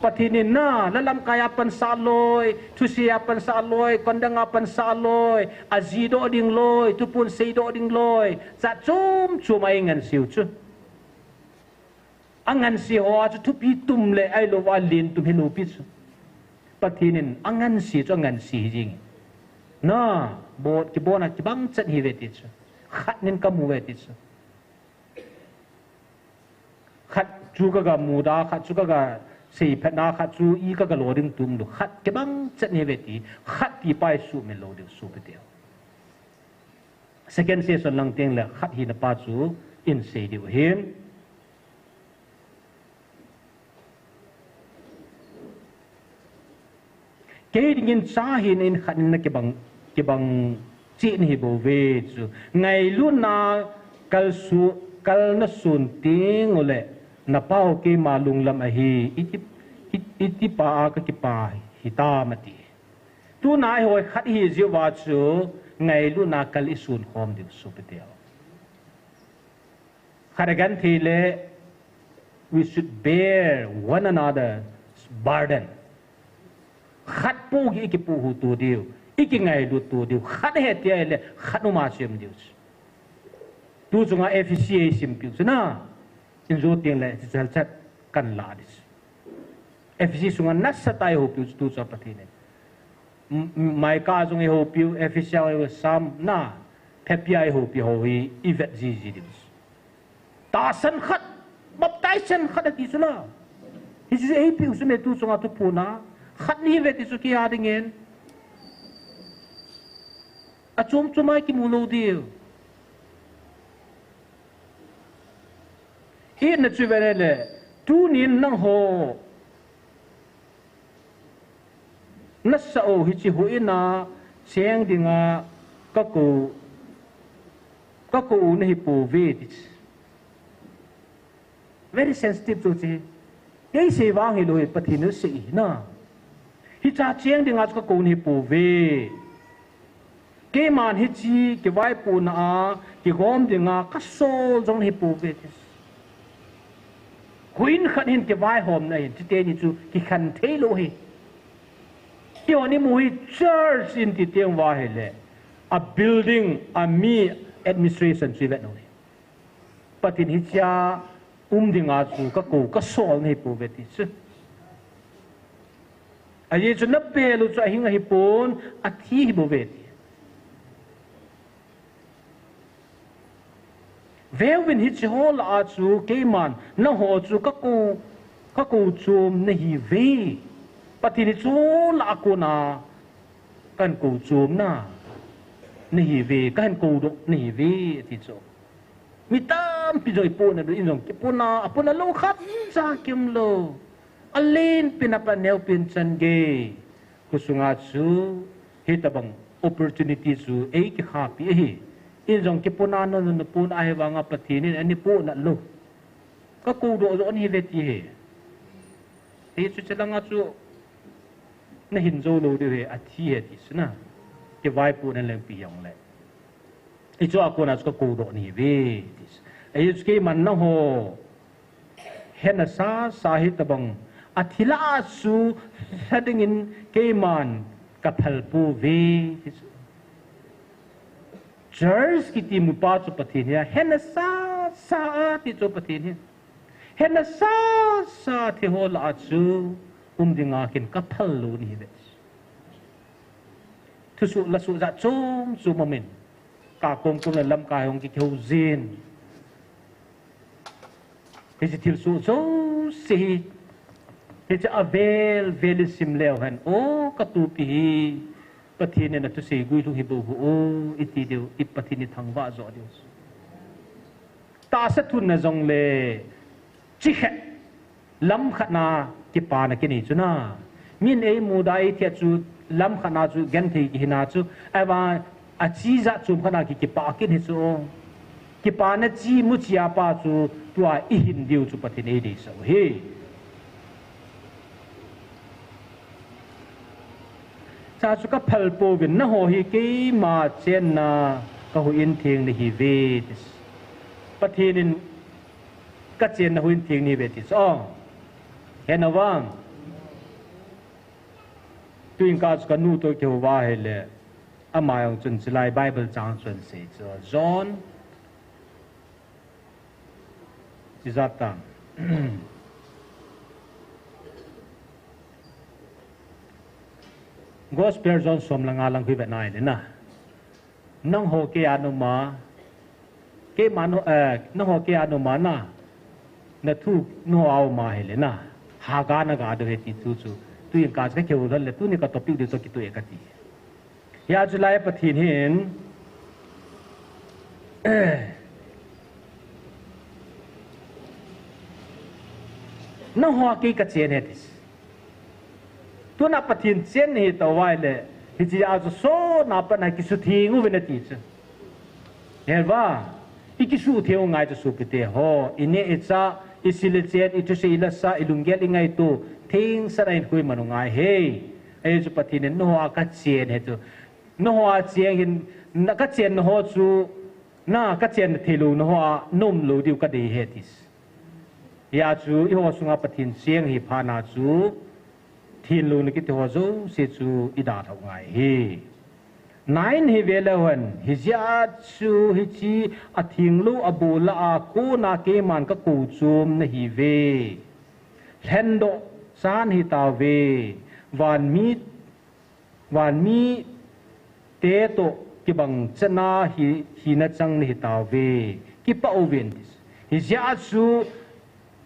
Pathen in na, la lamkai a pansah loi, thusei a pansah loi, kondang a pansah loi, ajidoh ding loi, thuphon seidoh ding loi, jat chom chom a eingansei u chu. Angansei ho a chu thupi tum le ahilou va alen tum hilou pi chu. Pathen in angansei chu angansei hi jing. Na, bol, kibol na kibang chet hi uve ti chu. Khat nin kamu uve ti chu. Khat chu kaga muda, khat chu kaga seiphatna, khat chu i kaga lo ding tum lou. Khat kibang chet nahi uve ti, khat ti pa hi sumil lou diu sopite ho. Second session lang teng le khat hina pa chu isei diu ahin. Kei dingin cha hina in khat in na kibang, kibang cheh nahi bouve chu. Ngailutna kal su, kalna sun teng uleh, na Pa-u keima lunglam ahi, iti, iti, iti pa a kakipah hitam ati. Tuna eiho khat ihi jeh uva chu, ngailutna kal isun khom diu sopite ho. Khat agenthei le, we should bear one another's burden. Khat pohgih ikipohhu to diu, ikingailut to diu, khat ahi ti ahile, khat uma chu ium diu chu. Tu chunga Ephesi eisimpiu chu na, injo teng le, hiche chan chat kahin lah ding chu. Ephesi sunga nasatah a eihoupiu chu tu chunga Pathen in. M-, m-, Micah jong eihopiu, Ephesia jong eiho, Psalm na, Philippi eihopi ho hi, ivet jiji diu. Tahsan khat, baptize chan khat ati chu la. Hichu eipiu chu me tu chunga thuphon a. Khat ni ve ti chu kei a dingin. Achom chom a kimu lou diu. Hina chu ve le, tunin nangho nasa u hiche houin a cheng dinga kakou, kakou u nahi pouve ti. Very sensitive chu hiche. Kei sei vang hilou hi, Pathen in asei ahi na. Hicha cheng dinga chu kakou nahi pouve. Keiman hiche kivaipohna a kigom dinga kasol jong nahi pouve ti. Houin khat hin kivaihomna hin, chuteni chu kikhen thei lou hi. Keiho imu hi church in ti teng uva ahile, a building, a mi administration chu ivet u hi. Pathen hichea um dinga chu kakou, kasol nahi pouve ti chu. Ajeh chu napel u chu ahing ahipon, athi ahi bouve ti. Veuvin hiche ho lah a chu keiman nangho chu kakou, kakou chom nahiuve. Pathen hiche ho lah a kona kahin kou chom na nahiuve, kahin koudoh nahiuve, ati chu. Mi tampi jong ipohna diu in jong kipohna, apohna lou khat cha kium lou. Alen pen a pat neo pen chan gei. Khosunga chu hitobang opportunity chu eikikhahpi ahi. In jong kipohna, na, na, napohna ahivanga Pathen in ana pohnat lou. Kakoudoh joh nahiuve ti hi. Hichu chelanga chu nahin jou lou diu hi, athi ahi ti chu na. Kivaipohna lengpi hijongle. Hichea kona chu kakoudoh nahiuve ti chu. Hichu keiman nangho hena sasa hitobang athi lah a chu lha dingin keiman kaphal pouve ti chu. Church kiti mupa chu Pathen hi, hena sasa a ti chu Pathen hi. Hena sasa thi ho lah a chu um dinga ken kaphal lou nahiuve. Thusoh lasoh jat chom chom aumin, kakom kom le lamkai hung kikihou jin. Hiche thilsoh jouse hi, hiche avel vel isim leu hen, o katupi hi, Pathen in athusei guilhung hi bou hih o, iti diu, i Pathen ithangvah joh diu. Tahsa thunna jongle, chikhat, lamkhat na kipana kinei chu na. Min eimuda eithia chu lamkhat na chu genthei kihina chu. Ahivang achijat chomkhat na ki, kipah kin hi chu. Kipana chi muchi a pat chu tua ihin diu chu Pathen eideisah u hi. Cha chu kaphal pouvin, nangho hi keima chenna kahouin theng nahiuve ti. Pathen in kachenna houin theng nahiuve ti chu. Hena vang. Tuin ka chu kanu toh kihou va ahile. Ama jong chun chulai Bible chang chun asei chu. John Ijat tam. Gospel John som le nga lang khu ivet na ahile na. Nangho keiya naum a, keima, eh, nangho keiya naum a na. Nathu nangho a um a ahile na. Haga naga diu ahi ti thu chu. Tuin ka chu kakihou lhon le, tuni ka topic diu chu kitoh e kati. Hia chulai Pathen hin, nangho a kei kachen ahi ti. Tuna Pathen chen nahi tah uva ahile, hichea chu sotna pat na kisutheng uvin ati chu. Hel va, ikisutheng u ngai chu sopite ho, ineh ichah, isil ichen, ithusei ilasa, ilunggel ingaito, thengsan a ihinkho iman u ngai ahi. Ahi chu Pathen in nangho a kachen ahi chu. Nangho a cheng hin, na kachenna ho chu, na kachenna theilouna ho a naum lou diu kadei ahi ati. Hia chu eiho sunga Pathen cheng hi phat na chu, thenlouna kiti ho jouse chu idalhau ngai ahi. Nine hi ve leu hen, hijeh a chu hiche atheng lou abol lah a kona keiman kakou chom nahiuve. Lhendoh chan hitauve. Van mi Vanmi te toh kibang chan a hi, hina chang nahi tauve. Kipah uvin. Hijeh a chu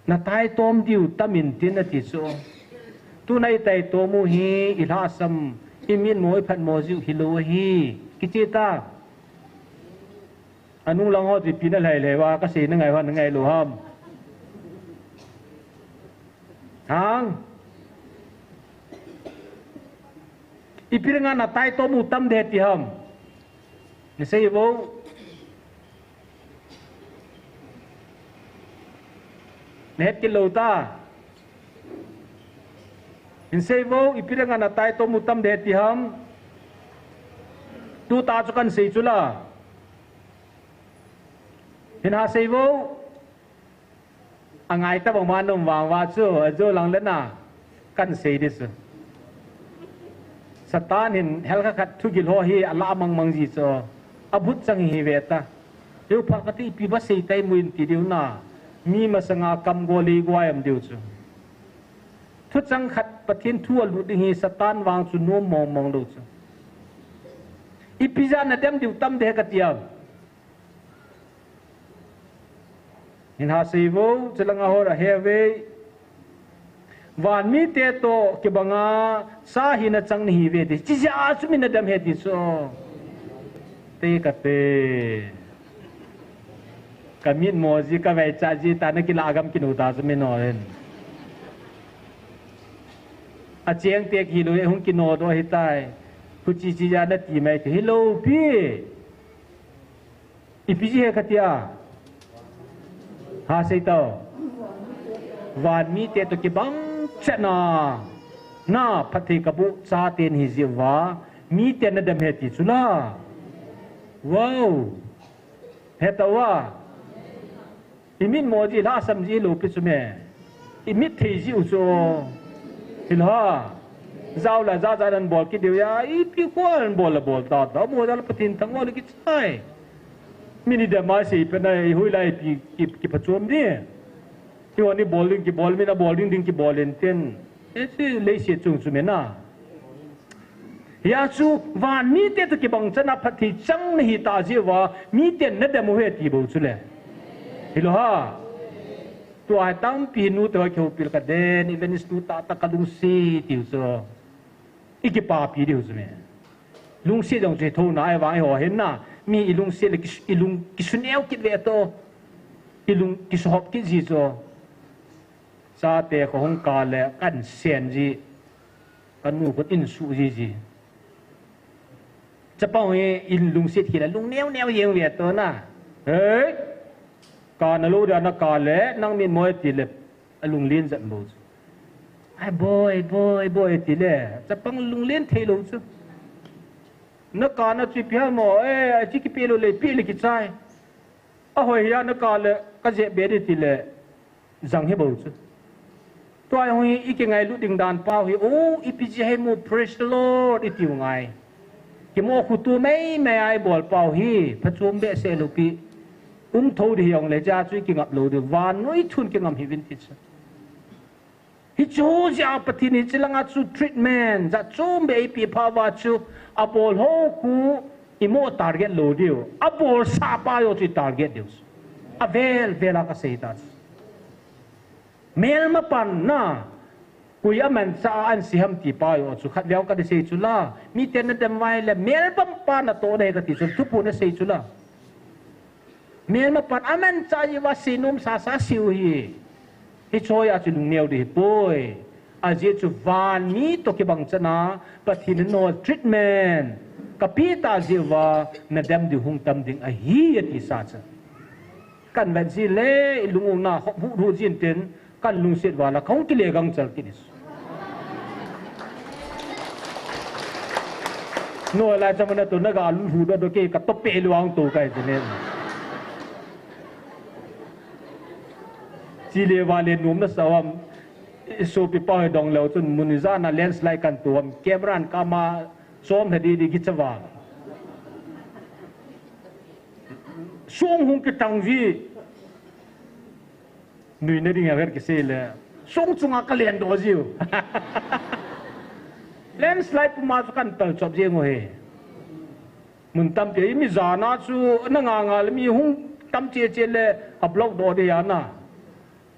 nataitom diu tam intin ati chu. Tuna itaitom u hi ilhahsam, imitmo iphatmo jiu hilou ahi. Kicheh ta. Anung lang ho chu ipi nalhai lhai uva, kasei nangai ho nangai lou ham? Hang? Ipi dinga nataitom u tam ding ti ham? Nasei vo. Nahet kit lou ta. Hinsei vo, ipi dinga nataitom u tam ding ti ham? Tuta chu kahin sei chu la. Hin ha sei vo. Angai tabang ma nom vang uva chu, ajo lang le na. Kahin sei ding chu. Satan hin hell khat khat thugil ho hi alah mang mang ji chu. Abut chang hi ve ta. Leu pha kati ipi ba sei tai mu in ti diu na. Mi masanga kam go lei go am diu chu. Thuchang khat Pathen thu alut ding hi Satan vang chu nom mong mong lou chu. Ipi jeh a nadem diu tam ding kati am? Hin ha sei vo, chulanga ho ahe uve. Vanmi te toh kibanga cha hina chang nahi uve ti. Chijeh a chu mi nadem ahi ti chu. Te kate. Kamitmo ji, kavaicha ji, ta nakilah gam kinu ta chu mi nohin. Acheng te kilou, hung kino doh ahitai. Huchi chijeh a nati mai ti hilou pi. Ipi jeh ham kati a? Ha sei tao. Vanmi te toh kibang chan a. Na phatthei kaboh chate nahi jeh uva. Miten nadem ahi ti chu la. Wow. He tao a. Imitmo ji, lhahsam ji lou pi chu me. Imit thei ji u chu. Hilha. Jao la ja ja nan bol kit diu ya. Ipi kho nan bol la bol ta ta. Mo ja la Pathen thangvah le kichai. Mi ni dem a sei pen a, ihui lai pi ki, kiphachom ding. Kihon ni bol ding kibol, mi na bol ding ding kibol in tin. E chu leiset chung chu me na. Hia chu vanmi te toh kibang chan a phatthei chang nahi ta jeh uva, miten nadem u ahi ti bou chu le. Hilou ha. Tua hi tampi nu te ho kihoupi le kaden, Evangelist nu tah tah kalungset tiu chu. Ikipapi diu chu me. Lungset jong chu thona ahi vang eiho hin na. Mi ilungset le kis-, ilung kisuneo kit ve to. Ilung kisuhop kit ji chu. Chate kho hung kal le kahin sen ji. Kanu khut in suh ji ji. Chapang hi in lungset hi la lung neo neo jeng ve to na. Hei. Kana lou dia nakal le nang mitmo e ti le alunglen jat mo. Ai boi, boi, boi ti le. Chapang lunglen thei lou chu. Nakana chu ipi ham mo, eh, achi kipe lou le, pe le kichai. Ahoi hia nakal le, kajep be di ti le. Jang hi bou chu. Tua hi ikingailut ding dan pau hi, oh, ipi jeh ham mo, praise the Lord, itiu ngai. Kimo khutu mei mei a ibol pau hi, phachom behseh lou pi. Um tho di hi ong le ja chu ikingap lou di, vannoi thun kingam hi vin ti chu. Hichu jeh a Pathen hiche langa chu treatment, jat chom be ipi pha uva chu, abol ho khu imo target lou diu. Abol sah pa jong chu target diu. Avel vel a kasei ta chu. Melmapan na, koi amanchah a ahin sei ham ti pa jong chu khatvei ka ti sei chu la, miten nadem uva ahile, melmapan natoh nahi kati chu, thuphon nasei chu la. Melmapan amanchah jeh uva seinom sasa sei u hi. Hiche a chu lungneo di hipoi. Ajeh chu vanmi toh kibang chan a, Pathen in nangho treatment kapeh tah jeh uva, nadem diu hung tam ding ahi, ati sa chu. Kahin vet jin le, ilung ung na, hop hu hu jin tin, kahin lungset uva la, kahung kile gangchal kit in. No lai chama na to, naga lut hu doh doh kei, katoh peh lou ang to kai te ne. Chule vale nom nasa uvam, sopi pa dong leu chun mun ijat a landslide kahin to uvam, camera in kama, som he di di kicha uvam. Song hung kitang ji. Nui na ding a vet kisei le. Song chunga kalen doh jiu. Landslide puma chu kan pal chop jeng u hi. Mun tampi, mi jana chu na nga nga le mi hung tam che che le a block doh de ya na.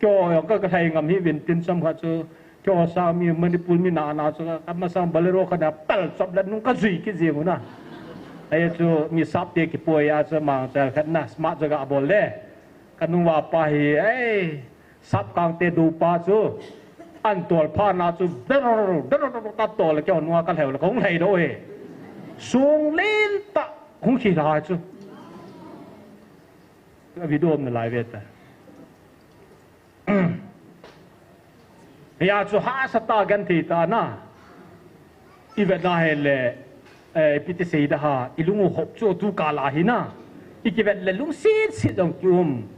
Kyo yo ka, ka thai ngam hi vin tin sam kha chu. Kyo sa mi Manipur mi na na chu ka masang Bolero kha na pal chop le nung ka jui ki jeng u na. Ai chu mi sap te ki poi ya chu mang cha khat na smart jaga bol le. Ka nung va pa hi, ai, sap kang te du pa chu. An tol pha na chu, der, der, der, ta tol le kyo nua ka lheu le kong lhei do he. Sung len ta, hung khi la chu. A video om na lai ve ta. Ya chu hahsa ta gan thei ta na. I vet na he le, eh, ipi ti sei da ha, i lung u hop chu tu kal a hi na. I ki vet le lungset set jong ki um.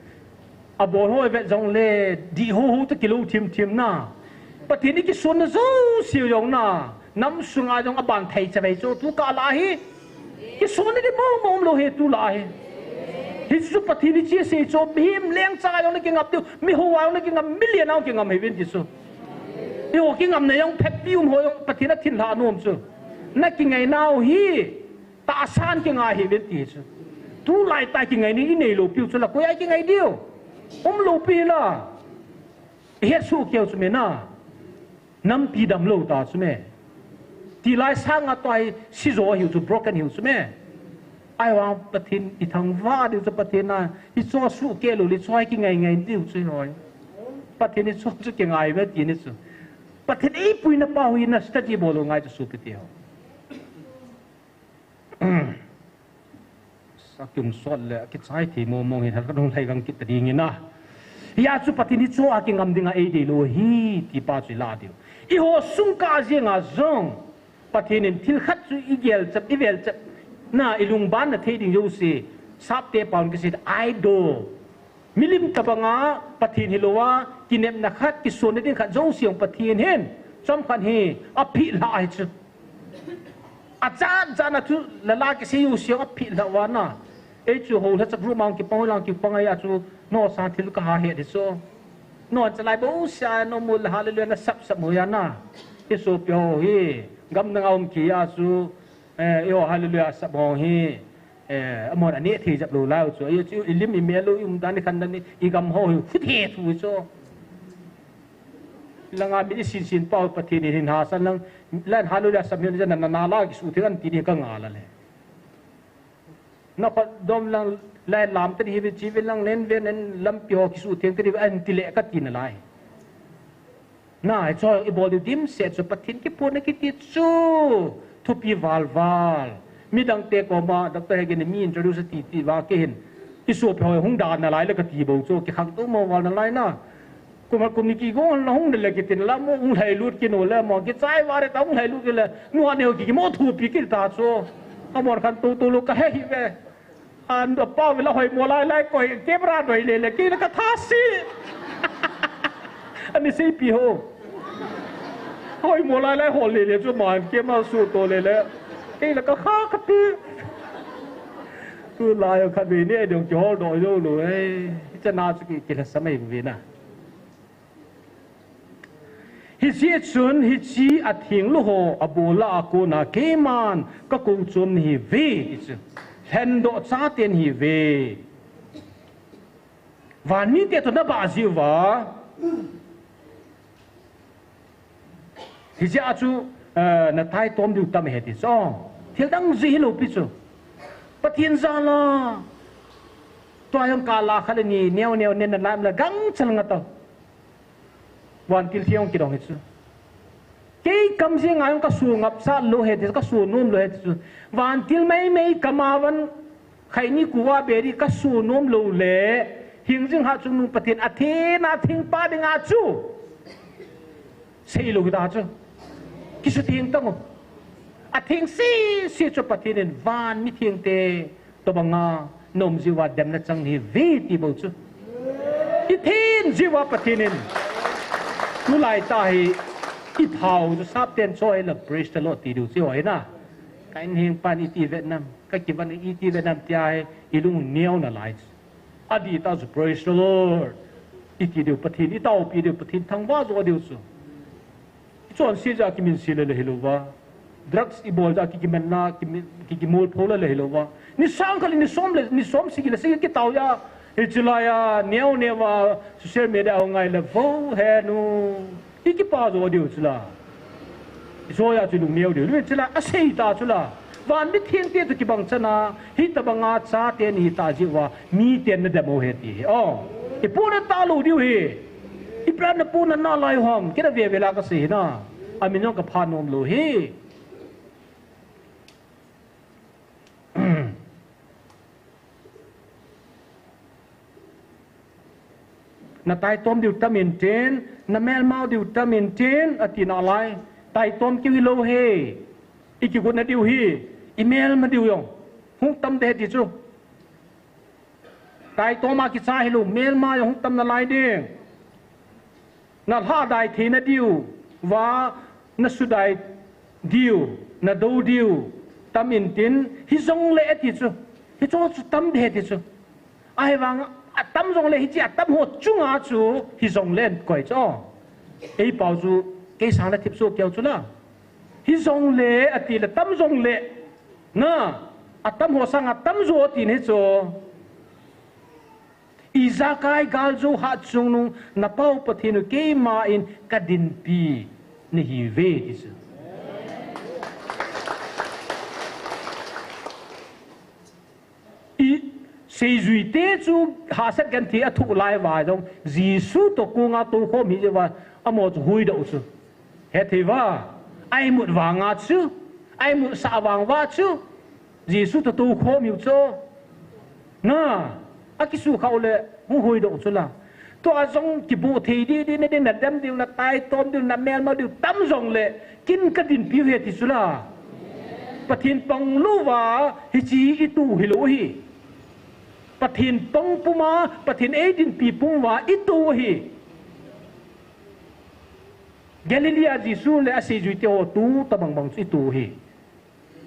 A bol ho i vet jong le, di ho ho ta ki lo thim thim na. Pathen i ki sun na jo si jong na. Nam sunga jong a ban thei cha vei chu tu kal a hi. Ki sun ni di mong mong lo he tu la he. Hi chu Pathen i chi sei chu, mi him leng cha jong na ki ngap diu, mi ho jong na ki ngam, million jong ki ngam he vin ti chu. Hi ho ki ngam na jong phet pi um ho jong Pathen a thin la nom chu. Na ki ngai nau hi, ta san ki ngai he vin ti chu. Tu lai ta ki ngai ni i nei lo piu chu la, koi a ki ngai diu. Um lo pi la. He su keu chu me na. Nampi dam lo ta chu me. Ti lai sang a toi si jo hiu chu broken hiu chu me. Ai wa Pathen i thangvah diu chu Pathen na. I cho su ke lo le choi ki ngai ngai diu chu hoi. Pathen i cho chu ki ngai ve ti ni chu. Pathen i pui na pa hui na study bol lo ngai chu su pi ti ho. Sa kium sot le, kichai thei mong mong hin, ha ka dong lhai gang kit ta ding in a. Hia chu Pathen i cho a kingam ding a ei dei lo hi, ti pa chu i la diu. I ho sung ka jeng a jong, Pathen in thil khat chu i gel chap, i vel chap, na i lungban na thei ding jo si, sap te paun kisei idol. Milim tabanga Pathen hilouva, kinepna khat, kisonna ding khat jouse jong Pathen hin, chomkhat hi, aphih lha ahi chu. Achan chan a thu lala kisei jouse jong aphih lha uva na. Ei chu houlha chap room a kipang, hoilang kipang ahi a chu, nosa thil kaha het hi chu. Nonchalai bouseh a, nomul hallelujah na sap sap mo ya na. Hi sopi ho hi, gamdang a um kei a chu, eh, eiho hallelujah sap ho hi. Eh, amahon aneh thei jep lou lai u chu. Ahi chu, i lim i mel u, i umdan i khandan i, i gam ho hi, phuthe thu chu. Langa mi i sin sin pau Pathen in hin hahsa lang, lan hallelujah sap hin jana na, na la kisuh thei kan ti ding ka ngal a le. Na khat dom lang, lai lam te hi ve chi ve lang len ve nen lampi ho kisuh thei te hi ve an ti le ka ti na lai. Na, hicho i bol diu dimset chu Pathen kiphonna kiti chu thupi val val. Midang te koma, Doctor Hegin in mi introduce ti ti va kei hin. I sopi ho hung dan nalai le kati bou chu, kikhangtou mo val nalai na. Kum a kum ni kigong na hung le kiti nalai mo hung lhailut kit nalai mo, kichai vale ta hung lhailut kit le, nu a neo ki, kimo thupi kit ta chu. Amahon khantou tou lou kahe hi ve. An da pa vela hoimo lai lai koi, camera doi le le, kei la ka tha si. Ani seipi ho. Hoimo lai lai hol le le chu man, camera su to le le. Kei la ka kha ka pi. Tulai khat ve ni dong kihol doi lou lou e. Chana chu ki, kilhasam e ve na. Hijeh chun hiche atheng lou ho abol a kona keiman kakou chom nahi uve ti chu. Lhendoh chate nahi uve. Vanmite toh nabah jeh uva. Hijeh a chu, eh, nataitom diu tam ahi ti chu. Thil dang jeh hilou pi chu. Pathen jal a. Tua jong kal a khat le ni neo neo nen nalai um le gangchal nga tau. Vantil theng kidong hi chu. Kei kam jeng a jong ka su ngapsah lou ahi ti chu, ka su nom lou ahi ti chu. Vantil mei mei kam a van khaini kuva beri ka su nom lou le, hingjing hat chungnung Pathen atheng a theng pa ding a chu. Sei lou hita chu. Kisutheng tang u. Atheng sese chu Pathen in van mithengte tobanga na um jeh uva demna chang nahi uve ti bou chu. I theng jeh uva Pathen in. Tulai ta hi i thao chu sapten cho hi la praise the Lord ti diu chu hoi na. Ka inheng pan iti vet nam, ka kivan iti vet nam tia hi i lung neo nalai chu. Adih ta chu praise the Lord. Iti diu Pathen, i taopi diu Pathen thangvah jo diu chu. I chonse jeh a kiminse le le hilou va. Drugs ibol ja ki kimenna, ki, ki, kimol pho la le hilou va. Ni sang kali ni som le, ni som sigi le sigi kitao ja. Hichu laiya, neo neo va, social media ho ngai le vo he nu. Ikipa jo diu chu la. Isoya chu lung neo diu. Chu la, asei ta chu la. Van mitheng te chu kibang chana, hitabanga chate ni ta jiu va, miten na demo he ti hi. Oh. Ipu na ta lou diu hi. Ipra na pu na na lai hom, kida ve ve la kasei na. Amin jong kapha nom lou hi. Na taitom diu tam intin, na melmao diu tam intin, ati nalai. Taitom kiu hilou hi. Ikigot na diu hi. Imelma diu jong hung tam de ti chu. Taitom a kicha hilou, melma jong hung tam nalai ding. Na lhadai theina diu, va na sudai diu, na do diu, tam intin, hijongle ati chu. Hicho chu tam de ti chu. Ahivang, atam jongle hiche atam ho chunga chu, hijongle koi chu. Ei pau chu, kei sang na thip chu keu chu la. Hijongle, ati le tam jongle. Na, atam ho sanga tam jo ati ne chu. Ijakai galjo hatchungnung na pau Pathen u keima in kadinpi nahiuve ti chu. I seijui te chu hahsat genthei athoh lai va jong Jesu toh konga toukhom hi jeh va amaho chu huhdoh chu. Hethei va, a imut vanga chu, a imut sah vang va chu, Jesu toh toukhom hiu chu. Na, akisukha u le, hung huhdoh chu la. Tua jong kibu thei di di na ding na dem diu na taitom diu na melma diu tam jongle, kin kadinpi u he ti chu la. Pathen pang lou va, hiche itu hilou hi. Pathen pang puma, Pathen eidinpi pum va, itu hi. Galilee a Jesu le aseijui te ho tu tabang bang chu itu hi.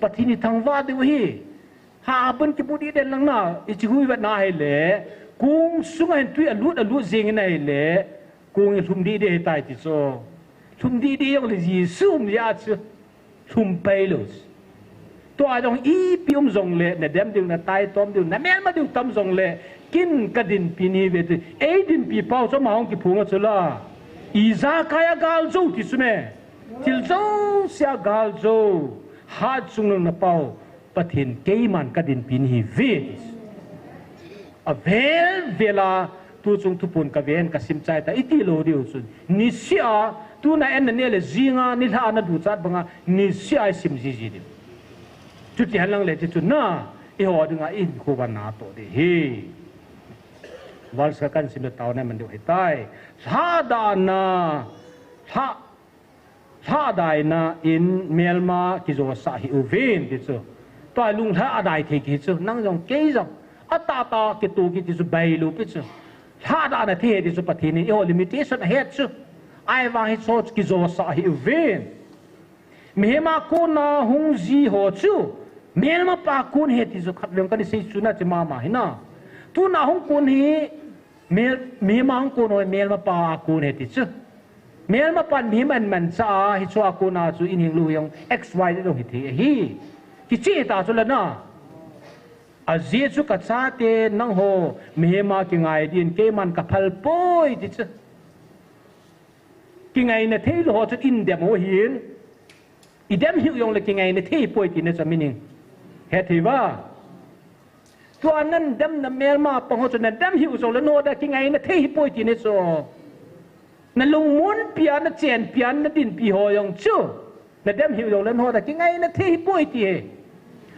Pathen ithangvah diu hi. Haban kibu di den lang na, ichi hui vet na hile. Kong sunga hin tui alut alut jing in ahile. Kong ilhum di di hitai ti chu. Lhum di di jongle Jesu um ya chu. Lhum pai lou. Tua jong ipi um jongle, na dem diu, na taitom diu, na melma diu tam jongle, kin kadinpi nahiuve ti. Eidinpi pau chu ama hung kiphong a chu la. Ijakai a galjo ti chu me. Thil jousea galjo. Hatchungnung na pau. Pathen keiman kadinpi nahiuve ti. Avel vela, tuchung thupun kaven kasim chai ta, iti lou diu chun. Nisea, tuna en na neh le jinga, nilhah a na duchat banga, nisea isim jiji diu. Chuti hen lang le ti chun na, eiho dinga ihinkho va natoh ding ahi. Verse khat kahin sim le taona man diu ahitai. Lhadahna, lha Lhadaina in melma kijosah hih uvin ti chu. Tua lunglha adai thei kihi chu. Nang jong kei jong. Atahtah kitoh kiti chu bailou pi chu. Lhadahna thei ti chu Pathen in eiho limitation ahet chu. Ahivang hicho chu kijosah hih uvin. Mihem a kona hung ji ho chu. Melmapa kon ahi ti chu khatvei kahin sei chu na chi mama hi na. Tuna hung kon hi Mel, mihem a hung kon ho hi melmapa a kon ahi ti chu. Melmapan mihem ahin manchah a, hicho a kona chu in hing lou hi jong X Y Z jong hithei ahi. Kicheh ta chu la na. Ajeh chu kachate nangho mihem a kingai din keiman kaphal poi ti chu. Kingaina theilou ho chu in dem u ahin. I dem hih u jongle kingaina thei poi tina chu meaning. Hethei uva. Tua nademna melmapa ho chu nadem hih u jongle nangho dia kingaina thei hih poi tina chu. Nalungmonpi a, nachenpi a, nadinpi ho jong chu. Nadem hih u jongle nangho dia kingaina thei hih poi ti ahi.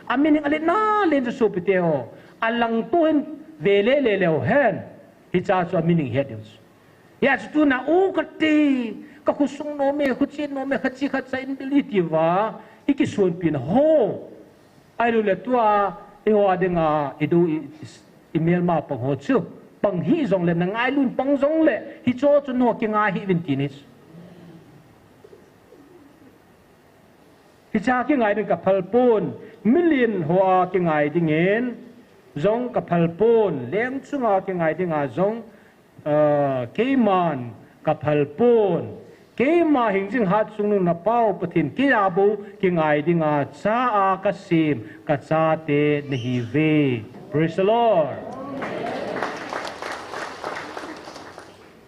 A meaning alet na len chu sopite ho. Alangto hin vele lele uhen. Hiche chu a meaning het diu chu. Hijeh chun tuna u kati, kakhosung nom e, khochen nom e, khachi khatcha in bil iti uva, ikisonpina ho. Ahilouleh tua, eiho a dinga, idu i, i, imelmapa ho chu. Pang hih jongle, nangailut pang jongle, hicho chu nangho kingai hih uvin tina chu. Hiche a kingai ding kaphal pon, milen hoa kingai dingin, jong kaphal pon, leng chunga kingai dinga jong, aa, keiman kaphal pon, Keima hingjing hatchungnung na Pau Pathen, keija bou kingai dinga cha a kasem, kachate nahiuve. Praise the Lord.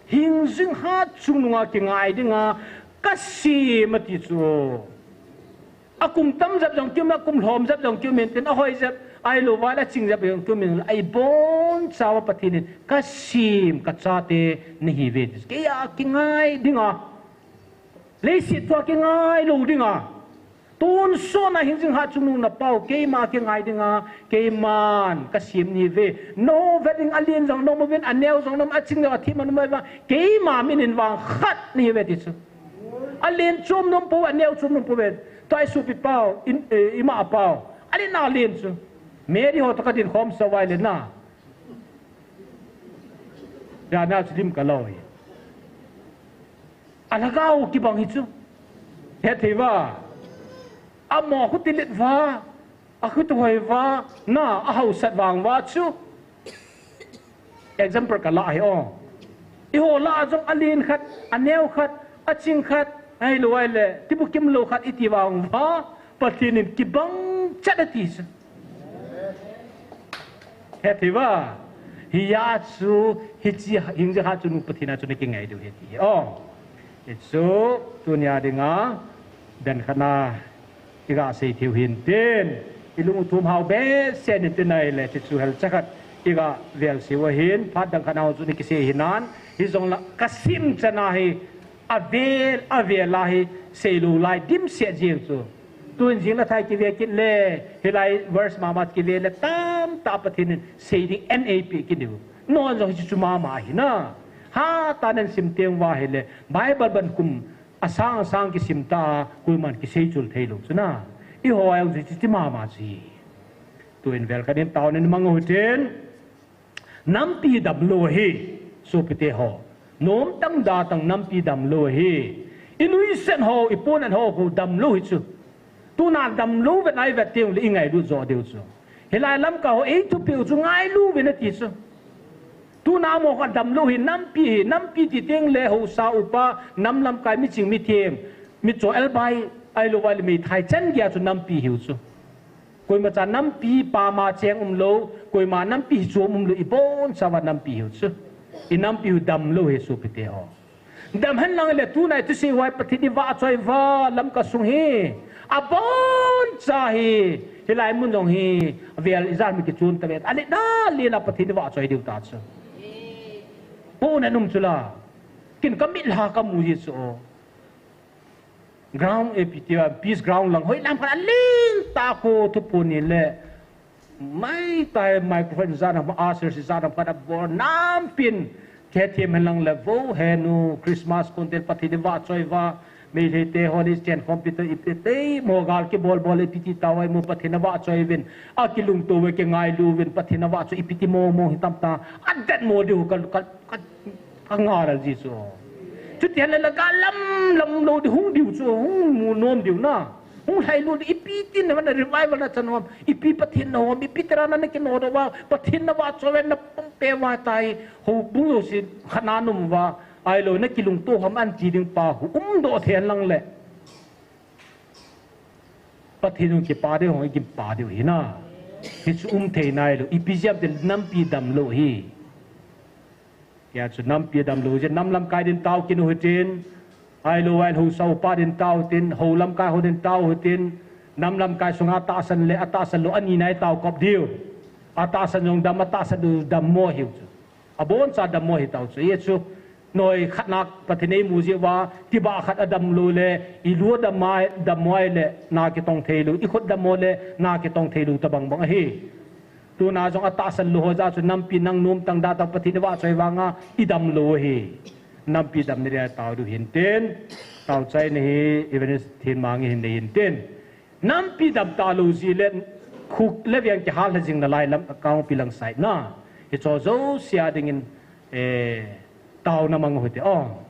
Hingjing hatchungnunga kingai dinga kasem ati chu. Akum tam jep jong kium in, akum lhom jep jong kium in, tin ahoi jep, ahilouva le aching jep jong kium in, ahibonchauva Pathen in, kasem, kachate nahiuve. Keija kingai dinga. Leiset thua kingai lou dinga. Tonsot na hingjing hatchungnung na Pau, keima kingai dinga, keiman kasem nahiuve. Nangho vet ding alen jong naum uvin, aneo jong naum, aching jong athim naum uva, keima min in vang khat nahiuve ti chu. Alen chom nom pouve, aneo chom nom pouve. Tua i sopi pau, in, eh, ima pau. Alen na alen chu. Mary ho toh kadin khom sa uva ahile na. Janau chu dim kalou hi. Alhagao kibang hi chu. Hethei uva. Amo khu tilet uva. Akhu toh hoi uva, na, ahaosat vang uva chu. Example kalah hi o. Eiho lah a jong alen khat, aneo khat, aching khat, ahilou ahile, tibukim lou khat iti vang uva, Pathen in kibang chat ati chu. Hethei uva, hia chu, hiche, hingjing hatchungnung Pathen a chu nakingai diu ahi ti hi o. Hichu, tunia dinga, dan khat na, iga sei theiu hintin, ilung uthum hao behseh in tin ahile, hichu helcha khat iga vel seiu ahin, phat dang khat na chu nakisei hinan, hijongle kasem chan a hi, avel, avel a hi, seilou lai dimset jeng chu. Tun jing le thai kive kit le, hilai verse mama kive le, tamtah Pathen in sei ding anei peh kit diu. Nangho jong hichu mama hina. Hatah in nasim teng uva ahile, Bible bangkum asang asang kisim ta, koiman kisei chul theilou chu na. Eiho a jong chu hichu mama chu. Tuin vel khat in taona in mang u hitin. Nampi damlou ahi, sopite ho. Nomtang datang nampi damlou ahi. Inuisan ho, iponan ho khu damlou hi chu. Tuna damlou vet nai vet teng le ingailut jo diu chu. Hilai lamkai ho eithupeh u chu ngailu uvin ati chu. Tuna mo kha damlou hi nampi hi, nampi ti teng le haosa upa, nam lamkai miching mithem, micho elbai, ahilouva le meithai chan geiya chu nampi hiu chu. Koimacha nampi pama cheng umlou, koima nampi hichom umlou, ibonchauva nampi hiu chu. Inampi u damlou hi sopite ho. Dam henlang le tunai thusei uva Pathen ivahchoi uva lamkai sung hi. Aboncha hi, hilai mun jong hi, vel ijat mi kichun tave. Alet na, alet na Pathen ivahchoi diu ta chu. Ponan um chu la. Kin kamit lha kamu ji chu. Ground, eh, P T R, Peace Ground lang, hoi lam khat alen tah khu thuphon ni le. Mai tai microphone jat ham, ushers jat ham khat abol nampin. Hethem henlang le vo henu, Christmas kon tel Pathen ivahchoi uva. Meitei te holi chen khompi to ipi teimo gal kibol bol ipi ti tao ai mo Pathen avahchoi uvin. Akilungto uve kingailu uvin Pathen avahchoi ipi ti mo mo hi tam ta. Adet mo diu ka, ka, ka Ka ngal ji chu. Chuti hen le la ka lam lam lou di hung diu chu, hung mu nom diu na. Hung lhai lou di ipi tin na revival na chan hom, ipi Pathen na hom, ipi tera na na kino do uva, Pathen navahchoi uve na pumpi uva tai, houbung jouse khat na nom uva, ahilou na kilungto hom an ti ding pa khu um doh thei lang le. Pathen hung kipa diu, hung kipa diu hi na. Hichu um thei nailou, ipi jeh ham itile nampi damlou hi. Hijeh chun nampi damlou jeh, nam lamkai din tao kit u hitin, ahilou ahile haosa upa din tao hitin, hou lamkai ho din tao hitin, nam lamkai sunga atahsan le atahsan lou ani nai tao kop diu. Atahsan jong dam, atahsan lou dam mo hiu chu. Aboncha dam mo hi tao chu. Hijeh chun, noi khat na Pathen eimu jeh uva, tibah khat adam lou le, ilu adam mo ahile, na kitong thei lou, ikhut dam mo le, na kitong thei lou tabang bang ahi. Tuna jong atahsan lou ho jeh chun nampi nang nomtang datang Pathen ivahchoi vanga idam lou ahi. Nampi damna dia tao diu hintin. Tao chaina hi Evangelist Thinmang in hin nei hintin. Nampi dam talou jeh le khuk le veng kihal lha jing nalai lam akang pi lang side na. Hicho jouse a dingin, eh, taona mang u hite o.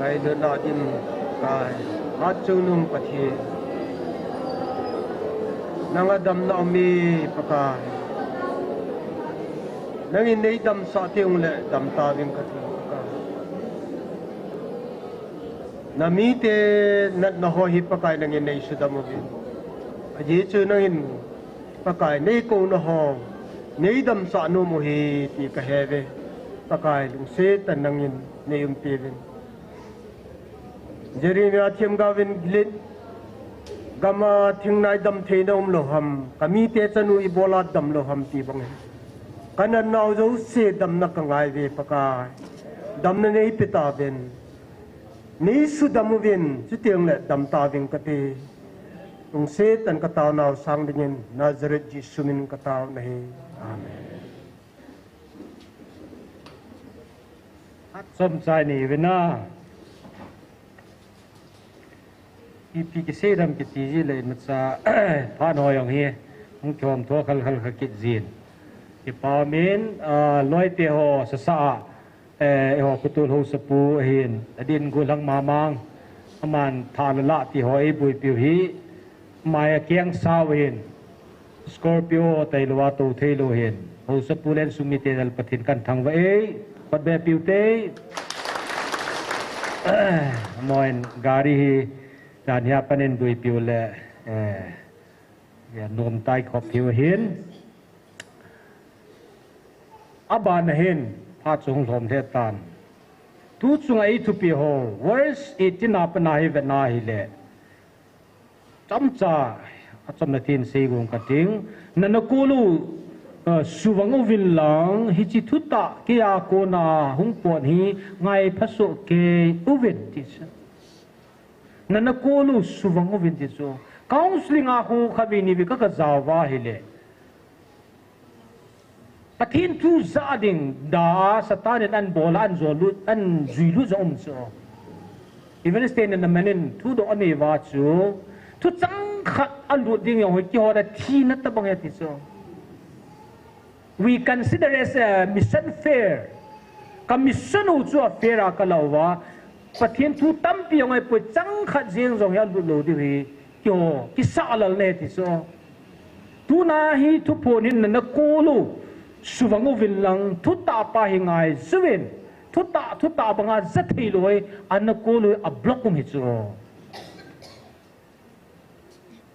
Ai do na dim kai, a chu nung Pathen. Nang a dam na um e Pakai. Nangin nei damsah teng le dam ta ving kati Pakai. Na mite natna ho hi Pakai nangin nei sudam uvin. Ajeh chu nangin Pakai nei kouna ho, nei damsah nom u hi ti ka he ve. Pakai lungset tah in nangin nei umpi uvin. Jeremiah themgao vin Gilead gam a thingnai dam theina um lou ham, ka mite chanu ibola dam lou ham ti bang hi. Ka natna ho jouse damna ka ngai ve Pakai. Damna nei pe ta uvin. Nei sudam uvin, chuteng le dam ta ving kati. Lungset tah in ka taona u sang dingin, Nazareth Jesu min in ka taona hi. Amen. Chomcha nei uvin a. Ipi kisei dam kiti ji le imacha phat ho jong hi. Hung kihom tho khal khal kha kit jin. Kipa min, ah, loite ho sasa a, eh, eiho khotol haosapu ahin, adin golhang mamang, aman tha le lah ti ho eiboipiu hi, mai a keng sao ahin, Scorpio tailou a tou theilou ahin, haosapu le insung mite dal Pathen kan thangvah e, khut be piu te. Amoin gari hi, dan hi a panin boipiu le, eh, ya nom tai khop piu ahin. Aban a hin, phat chu hung lhom lheh tan. Tu chunga ei thupi ho, verse eighteen a pat a hi vet na hile. Chomcha, achomna tin sei gong kating. Na na kol u, eh, suvang uvin lang, hiche thutah kei a kona hung pot hi ngai phasoh kei uvin ti chu. Na na kol u suvang uvin ti chu. Counseling a khu kha vei ni vei ka ka jao va hile. Pathen thu ja ding da a Satan in an bol a, an jui lut, an jui lut jong um chu. Evangelist te na na man in thudoh anei uva chu. Thuchang khat a lut ding jong hoi kihol a thina tabang e ti chu. We consider as a mission fair. Ka mission u chu a fair a ka la uva. Pathen thu tampi jong ahipoi, chang khat jeng jong hi a lut lou diu hi. Kihol, kisah lal ne ti chu. Tuna hi thuphon hin na na kol u, suvang uvin lang, thutah pa hi ngai juvin, thutah, thutah banga ja thei lou hi, a na kol u a block um hi chu.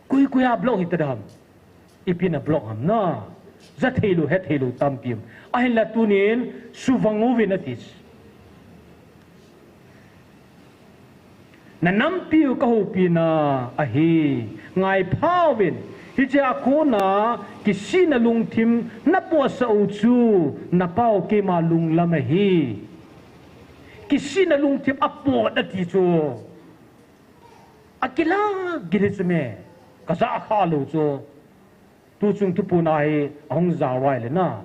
Koi koi a block hi ta dam. Ipi na block ham na. Ja thei lou, he thei lou tampi um. Ahinla tunin, suvang uvin ati chu. Na nampiu ka houpina ahi, ngai phauvin, hiche a kona kisihna lungthim na pohsah u chu na pau keima lunglam ahi. Kisihna lungthim a pot ati chu. A kila gil hi chu me, ka ja kha lou chu. Tuchung thuphon a hi ahung jao uva ahile na.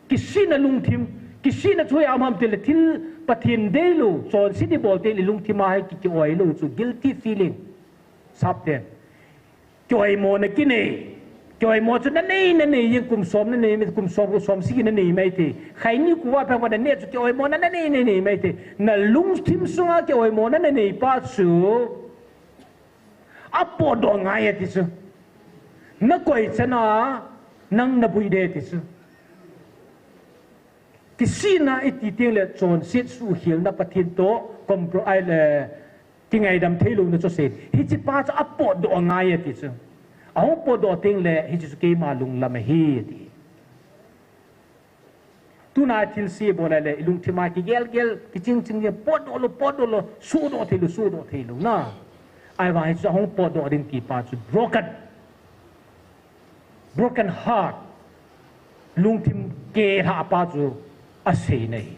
Kisihna lungthim, kisihna chu hoiya um ham tile thil Pathen deilou, chonset ibol teng le lungthim a hi ki, ki-oi lou chu guilty feeling. Sap ten. Ki-oimo na kinei. Ki-oimo chu na nei, na nei jeng kum som na nei, kum som, kum som sagi na nei mai thei. Khaini kuva pha na nei chu ki-oimo na, na nei, na nei mai thei. Na lungthim sunga ki-oimo na, na nei pa chu. A potdoh ngai ati chu. Na koi chan a nang na bui de ti chu. Kisihna iti teng le chonset suhkhelna Pathen toh compro-, ai le kingaidam theilouna chu sei. Hiche pa chu a potdoh ngai ati chu. Ahung potdoh teng le hiche chu keima lunglam ahi ati. Tuna thilse bol a le, i lungthim a kigel gel, kiching ching gel, potdoh lou, potdoh lou, suhdoh thei lou, suhdoh thei lou na. Ahivang hichu ahung potdoh ding ti pa chu broken. Broken heart. Lungthim kelhah pa chu asei na hi.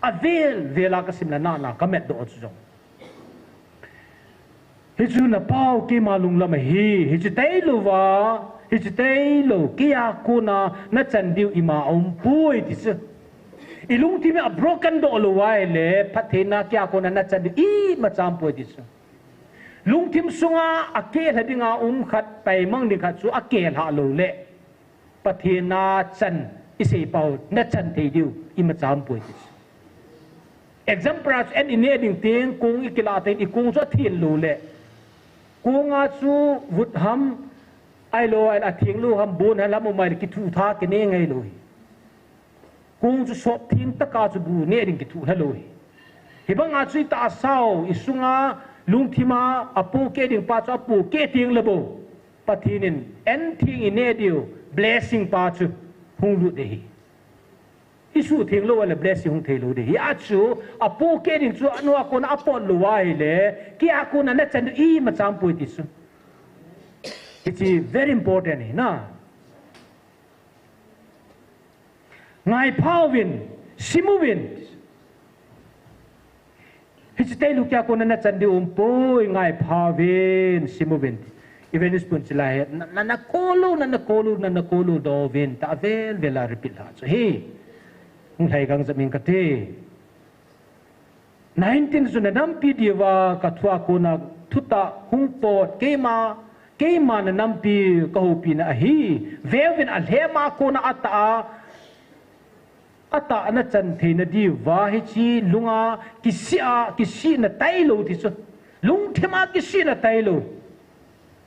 Avel vel a ka sim le na na ka metdoh chu jong. Hichu na pau keima lunglam ahi, hichu tailou va, hichu tailou, kei a kona na chan diu ima aum poi ti chu. I lungthim a broken doh lou va ahile, phattheina kei a kona na chan diu ima cha aum poi ti chu. Lungthim sunga a kelha dinga um khat, taimang ding khat chu a kelha lou le. Pathen a chan, i sei pau, na chan thei diu, ima cha aum poi ti chu. Example a chu an i neh ding teng, kong i kilah teng, i kong chu a theng lou le. Kong a chu vut ham, ahilou, a theng lou ham, bon ham, lam um ahile kithuh tha kinei ngai lou hi. Kong chu sop theng tah a chu bu neh ding kithuh lha lou hi. Hibang a chu i tahsa u, i sunga, lungthim a, a pohkeh ding pa chu a pohkeh teng le bou. Pathen in an theng i neh diu, blessing pa chu hung lut ding ahi. I suhtheng lou le blessing hung thei lou ding ahi. Hia chu, a pohkeh ding chu, a nua kona a pot lou ahile, kei a kona na chan diu imacha um poi ti chu. Hiche very important ahi na. Ngaipha uvin, sim uvin. Hiche tailu kei a kona na chan diu um poi, ngaipha uvin, sim uvin. Evangelist pun chilai, na, na, na kolu, na, na kolu, na, na kolu, do uvin, ta vel vel a repeat lha chu hi. Hung lhai gang jam ing kate. Nineteen chu na nampi diuva ka thu a kona thutah hung pot, keima, keima na nampi ka houpina ahi. Veuvin, a lhem a kona a tah a, a tah a na chan theina diuva hiche lunga kisih a, kisihna tailou ti chu. Lungthim a kisihna tailou.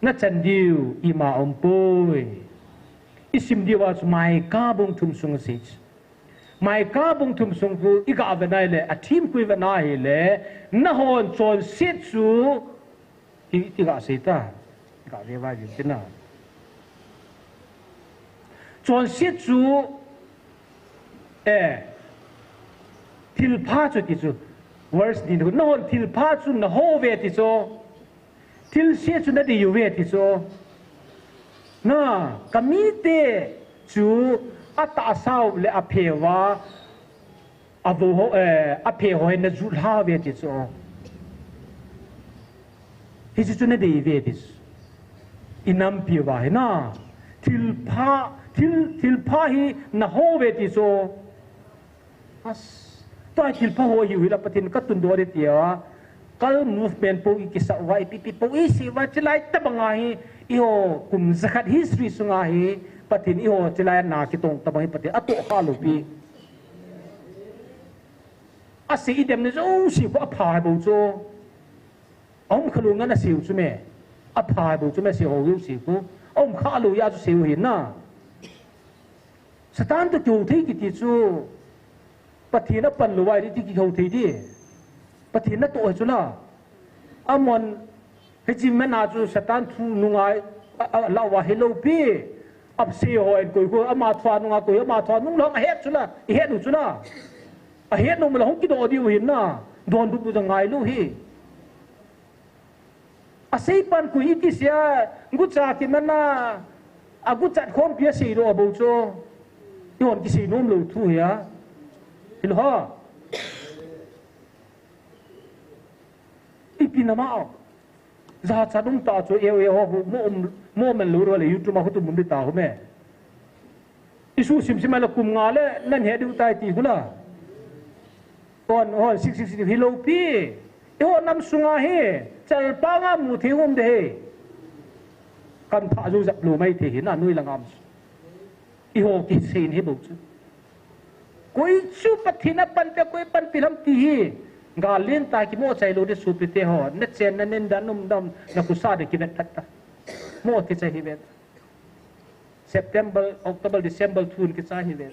Na chan diu ima um poi. I sim diuva chu Micah bung thum sung a sei chu. Micah bung thum sung khu i ga vet nai le, a themkhui vet na hile, nahon chonset chu, i, i ga sei ta, i ga ve vai vin tina. Chonset chu, eh, thilpha chu ti chu, verse ni, nahon thilpha chu na ho uve ti chu. Thilse chu na dei uve ti chu. Na, ka mite chu a tahsa u le a phe uva, a vo ho, eh, a phe ho hi na jut lha uve ti chu. Hiche chu na dei uve ti chu. I nampi uva hi na. Thilpha, thil, thilpha hi na ho uve ti chu. As, tua thilpha ho hiu hila Pathen ka tundoh ding tia. Cult movement po i kisa uva, ipi pi po i sei uva, chilai tabang a hi, eiho kum jakhat history sunga hi, Pathen eiho chilai na kitong tabang hi Pathen atoh kha lou pi. Asei i dem ni jouse khu apha bou chu. Aum kha lou ngan asei u chu me. Apha bou chu me sei ho jouse khu. Aum kha lou a chu sei u hi na. Satan toh kihou thei kiti chu, Pathen apan lou vai ti kihou thei di. Pathen natoh hi chu la. Amon, hiche man a chu Satan thu nunga, a, a, la uva hilou pi. Asei ho in koi koi, ama thu a nunga koi, ama thu a nung lou a het chu la, i het u chu la. A het nom le hung kidoh diu hin na. Donbut bu jong ngai lou hi. Asei pan koi i kisei a, gucha kiman a, aguchat khompi a seidoh a bou chu. Eihon kisei nom lou thu hi a. Hilou ha. Ipi nama a. Jachat um ta chu, eu, eu, ho, mo, um, mo man lou ro le YouTube a khu tu mun di ta hu me. I susim sim a le kum nga le, nan he diu tai ti khu la. Hon, hon, sik, sik, sik, hilou pi. Eiho nam sunga hi, chalpang a mu thei um de hi. Kan pha jou jap lou mai thei hi na, noi lang a um. Eiho kisei in hi bou chu. Koi chu Pathen apan pe, koi pan pe lam ti hi. Gal len ta kimo chai lou de sopi te ho. Na chen na nen dan um dam, na khusa de kivet phat ta. Mo ti chai hi vet. September, October, December thun kichai hi ve.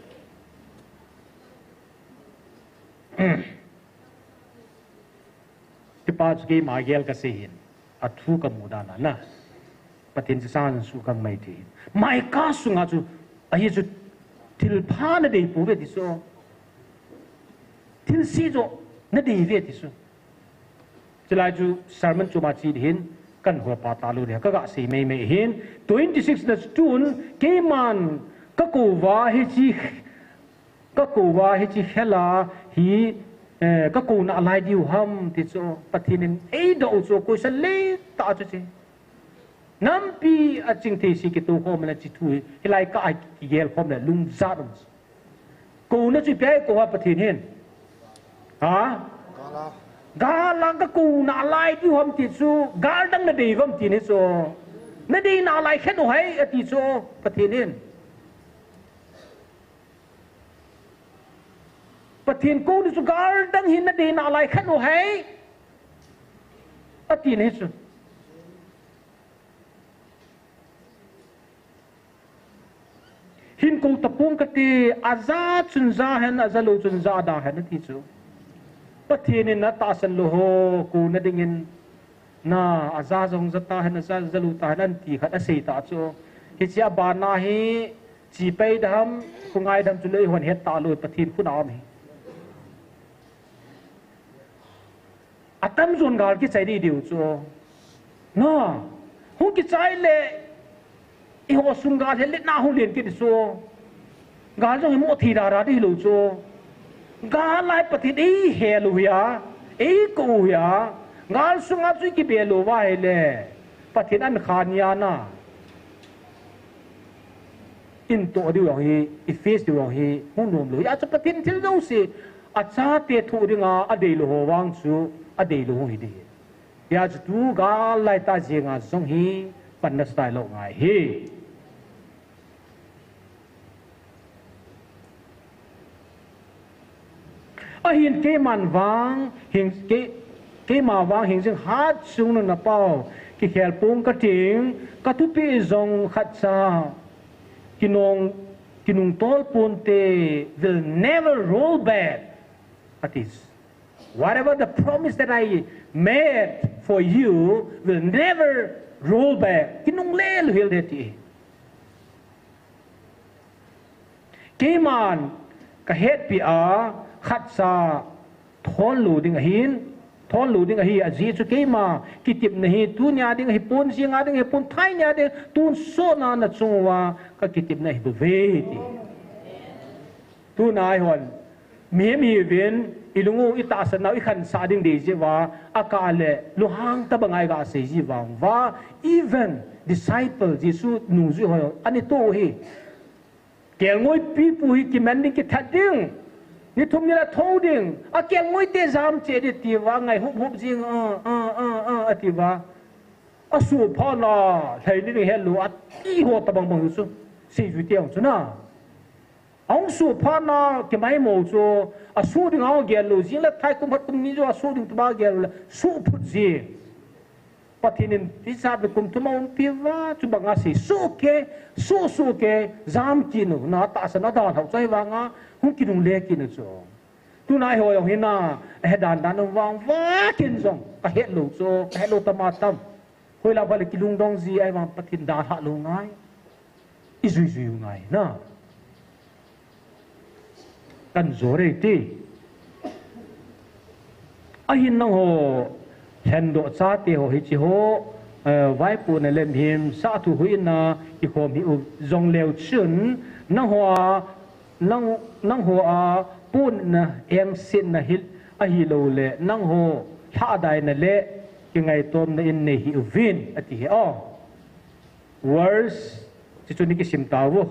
Kipa chu keima gel kasei hin. Athu kamu dan a na. Pathen chu sang su kang mai thei hin. Micah sunga chu, ahi chu thilpha na dei pouve ti chu. Thilse joh na dei uve ti chu. Chulai chu sermon chom a che ding hin, kan hol pa talou ding, ka ga sei mei mei hin, twenty six na chun, keiman ka kou uva hiche, ka kou uva hiche khel a hi, eh, ka kou nalai diu ham ti chu, Pathen in eidoh u chu, koi sa le ta chu che. Nampi a chingthei se kitoh khom le hiche thu hi, hilai kah a kigel khom le lungjat um chu. Kouna chu ipi a eikou ham Pathen hin. Ha? Gal a. Gal a ka kou nalai diu ham ti chu, gal dang na dei uvam ti hi chu. Na dei nalai khen u hai ati chu Pathen hin. Pathen kou ni chu gal dang hin nadei nalai khat u hai. Ati nahi chu. Hin kou tapong kate, aja chun ja hen, aja lou chun ja da hen ati chu. Pathen in atahsan lou ho, kou nading in, na, aja jong ja ta hen, aja ja lou ta hen, anti khat asei ta chu. Hiche abana hi, chi pai dam, khongai dam chu lei hon het ta lou, Pathen khut a um hi. Atam jon gal kichai di diu chu. Na, hung kichai le, eiho sung gal he le na hung len kit di chu. Gal jong hi mo thi da da di lou chu. Gal lai Pathen eihil u hia, eikou u hia. Gal sunga chu kibel uva hile. Pathen ankha nia na. Ito diu hi, i face diu hi, hung nom lou. Hia chu Pathen thil jouse, achate thoh dinga, adei lou ho vang chu, adei lou hung hi di. Hia chu tu gal lai ta jenga jong hi, panna style lou ngai hi. Ahin keiman vang, hing, kei, keima vang hing jing hat chung nuna pau, kikhel pong kating, kathupi jong khatcha, kinung, kinung tol ponte will never roll back. That is, whatever the promise that I made for you will never roll back. Kinung le lou hel de ti. Keiman kahetpi a khatcha thon lou ding ahin, thon lou ding ahi ajeh chu keima kitepna hi tunia ding ahipon, jinga ding ahipon, thai nia ding, tonsot na nachung uva kakitepna ahi bouve ti. Tuna eihon mihem ihiuvin, ilung u itahsan nau ikhansah ding dei jeh uva, akah le lunghang tobang a iga sei ji vang uva, even disciple Jesu nungjui ho ana toh u hi. Kelngoi pipu hi kiman ding kithat ding. Ni thum ni la thou ding. Akelngoi te jam cheh ding ti uva ngai hup hup jing, a, a, a, a, ati uva. Asuh phat na, lhai ni ding helou, ati ho tobang bang chu. Seijui te ang chu na. Ahung suh phat na, kimaimo chu, asuh ding ahung gel lou, jing le thai kum khat kum ni chu asuh ding tobang gel lou le, suh phut ji. Pathen in, hiche kum thum aumpi uva, chubang a sei, suh kei, suh, suh kei, jam kit u, na tahsan a dalhau chu ahivang a, hung kinungle kit u chu. Tuna eiho jong hi na, ahe dan dan u vang uva, ken jong, kahet lou chu, kahet lou tam a tam. Hoilam khat le kilungdong ji ahivang Pathen dalhah lou ngai. Ijui jui u ngai na. Kan jo rei ti. Ahin nangho lhendoh chate ho hiche ho, eh, vaipohna le mihem sah thu huhhingna kikhom hih u jongleu chun nangho a, nang, nangho a pohnatna engsetna hi ahilou le nangho lhahdaina le kingaitomna in nei hih uvin ati hi o. Verse, hichu ni kisim tauvo.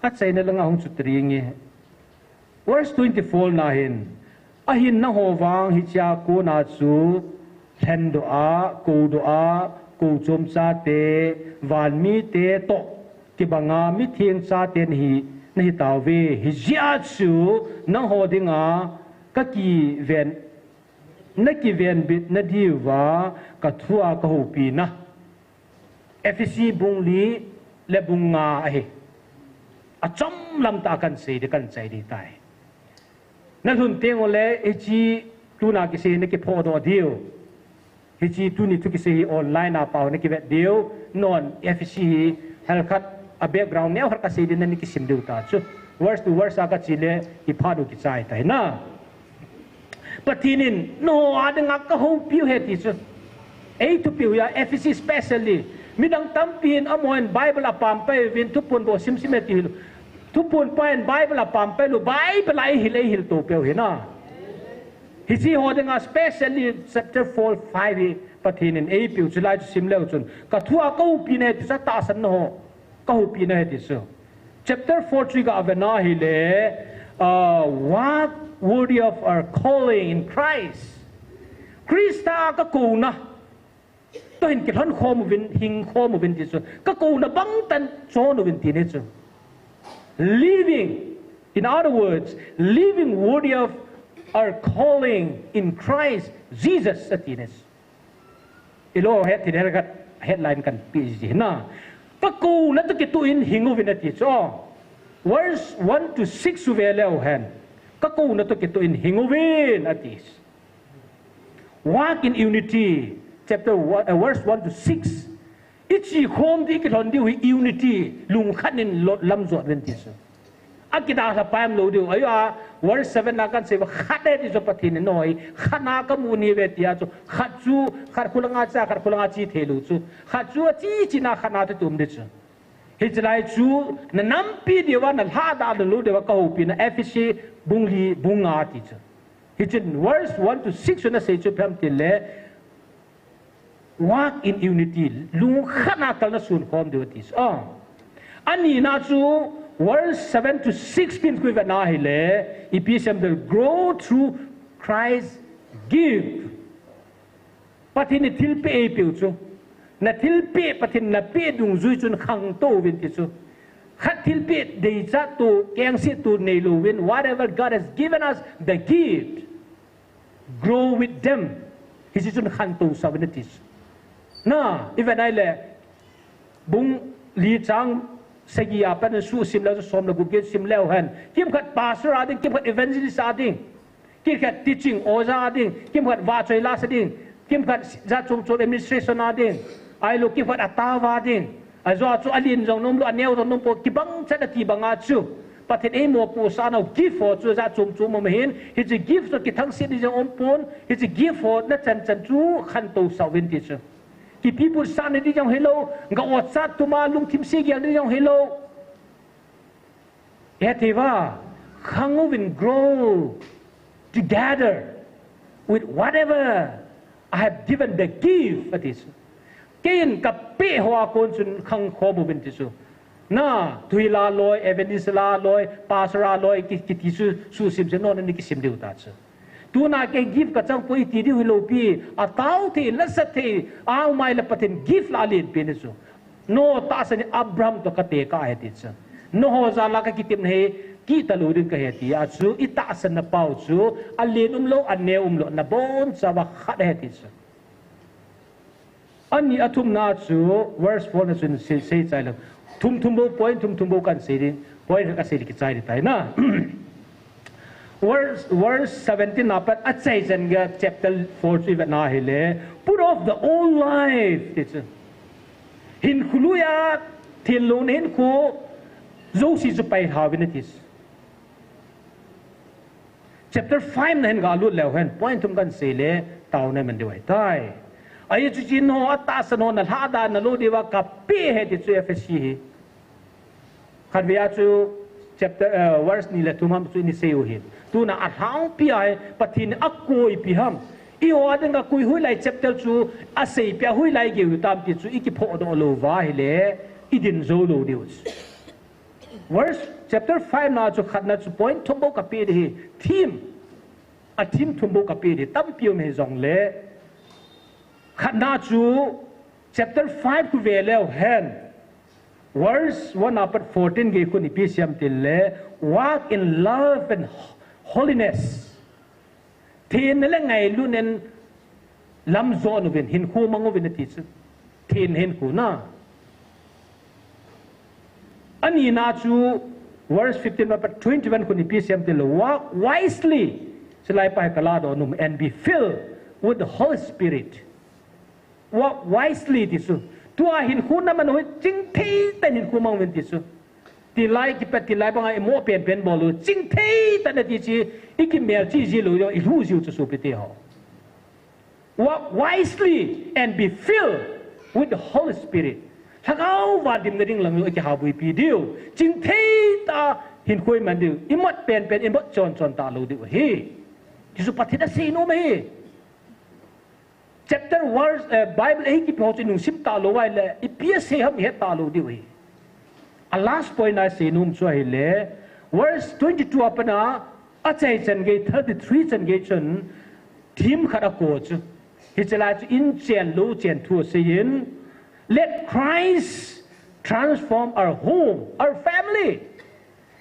Achaina langa hung chu tring e. Verse twenty-four na hin, ahin nangho vang hichea kona chu lhendoh a, koudoh a, kouchom chate, vanmite toh kibanga mitheng chate nahi, nahi tauve. Hijeh a chu nangho dinga kakiven, nakivenbit nadiuva kathua kahoupina. Ephesi bung li le bung nga ahi. Achom lam tah a kan sei di, kan chai di tai. Nalhun teng ule, hiche tuna kisei hi nakiphodoh diu. Hiche tuni thu kisei hi online a pao nakivet diu. Non Ephesi hi helkhat a background neo khat kasei di, nani kisim diu ta chu. Verse to verse a kache le, kiphat u kichai tai na. Pathen in, nangho a dinga kahoupiu ahi ti chu. Ei thupiu ahi, Ephesi specially. Midang tampin, amahon Bible apam pai uvin, Thuphon bou simsim e ti hilou. Thuphon pai in Bible apam pai lou, Bible a eihil, eihil to peu ahi na. Hiche ho dinga specially chapter four, five hi Pathen in eipiu chu lai chu sim leu chun. Kathua kahoupina ahi ti chu atahsan nao. Kahoupina ahi ti chu. Chapter four chu iga vena hile, uh, walk worthy of our calling in Christ. Christa kakouna toh hin kilhon khom uvin, hing khom uvin ti chu. Kakouna bangtah in chon uvin ti ahi chu. Living In other words, living worthy of our calling in Christ Jesus, ati ne. Ilo het thei, het khat, headline kan pe ji na. Ka kouna toh kitoh in hing uvin ati chu. Verse one to six u ve leu hen. Ka kouna toh kitoh in hing uvin ati. Walk in unity, chapter one, uh, verse one to six. I chi khom diu, i kilhon diu hi unity, lungkhat in lo-, lam jot uvin ti chu. A kidalha paim lou diu. Ahi a, verse seven na kan sei uva, khat e ti chu Pathen in noi, khat na ka mu ni ve ti a chu, khat chu, khat khulanga cha, khat khulanga chi thei lou chu. Khat chu a chi chi na khat na tutum di chu. Hiche lai chu, na nampi diu va, na lhadah lou diu va, ka houpi na Ephesi bung li, bung nga ti chu. Hichun verse one to six na sei chu phem ti le, walk in unity, lungkhat na kal na sun khom diu ti chu. Ah. Ani na chu verse seven to sixteen ku ve na hi le, ipi sem del grow through Christ give. Pathen in thilpeh eipeu chu. Na thilpeh, Pathen na peh dungjui chun khangtou vin ti chu. Khat thilpeh deichat tu, kengset tu neilou vin, whatever God has given us, the gift, grow with them. Hiche chun khangtou sah vin ti chu. Na, i ve nai le, bung li chang sagi a pat suhsim leu, som le gup gei sim leu hen. Kimkhat pastor a ding, kimkhat evangelist a ding. Kimkhat teaching oja a ding, kimkhat vahchoi lasa ding, kimkhat jat chom chom administration a ding, ahilou kimkhat atao a ding. Ajeh chu alen jong nom lou, aneo jong nom pon, kibang chat ati banga chu. Pathen in eimopohsah nau gift ho chu jat chom chom um ahin, hiche gift chu kithangset ding jong um pon, hiche gift ho na chan chan chu khangtou sah uvin ti chu. Kipiputsah na ding jong hilou, ga-ot chat tuma lungthim segel ding jong hilou. Ati uva, khang uvin grow together with whatever I have given the gift, ati chu. Keiin ka peh ho a kon chun khang khom uvin ti chu. Na, thuhil a loi, evangelist a loi, pastor a loi, ki, kiti chu, suhsim se non ni kisim diu ta chu. Tuna kei gift ka chang poi ti diu hilou pi, atao thei, nasat thei, aumai le Pathen gift la alen pen chu. Nangho tahsan in Abraham toh ka tekah ahi ti chu. Nangho jal a ka kitepna hi kihta lou ding kahi ti a chu, i tahsan na pau chu, alen umlou, aneo umlou, na bonchauva khat ahi ti chu. Ani athumna chu, verse four na chun sei, sei chai lou. Thum thum bou, point thum thum bou kan sei ding, point khat ka sei ding kichai ding tai na. Verse, verse seventeen na pat achaichan gei chapter four chu i vet na hile, put off the old life, ti chu. Hinkho lui a, thil lou na hinkho, jouse chu pailha uvin ati chu. Chapter five na hin galut leu hen, point thum kan sei le, taona iman diu ahitai. Ahi chu chin ho, atahsan ho, na lhadah na lou diuva ka peh ahi ti chu Ephesi hi. Khatvei a chu chapter, eh, verse ni le thum ham chu ini sei u hi. Tuna alhangpi a hi Pathen in akoipi ham. Eiho a dinga koi hoilai chapter chu aseipi a hoilai gei u tam ti chu i kiphodoh lou uva ahile i din jou lou diu. Verse chapter five na chu khatna chu point thum bou ka pe ding ahi. Theme. A theme thum bou ka pe ding ahi. Tampi um hijongle. Khatna chu chapter five khu ve leu hen. Verse one apat fourteen gei khu ipi sei ham tile, walk in love and holiness. Thenna le ngailutna in lam jon uvin, hinkho mang uvin ati chu. Thenna hinkho na. Anina chu verse fifteen apat twenty-one khu ipi sei ham tile, walk wisely. Chulai pa hi ka ladoh nom, and be filled with the Holy Spirit. Walk wisely ti chu. Tua hinkho na man u hi chingthei tah in hinkho mang uvin ti chu. Tilai kipat tilai banga i mo penpen bol u. Chingthei tah in ati chu i kimelchih ji lou, i lhu jiu chu sopi teho. Walk wisely and be filled with the Holy Spirit. Lhagao va dimna ding lang u i kihabuipi diu. Chingthei tah hinkho i man diu. I mot penpen, i mot chonchon talou diu ahi. Jesu Pathen in asei nom ahi. Chapter verse, eh, Bible hi kipe ho chu i lungsim talou uva ahile, ipi asei ham i het talou diu ahi. A last point a sei nom chu ahile, verse twenty-two apat a, achaichan gei, thirty-three chan gei chun, theme khat ako chu. Hiche lai chu in chen lou chen thu asei in, let Christ transform our home, our family.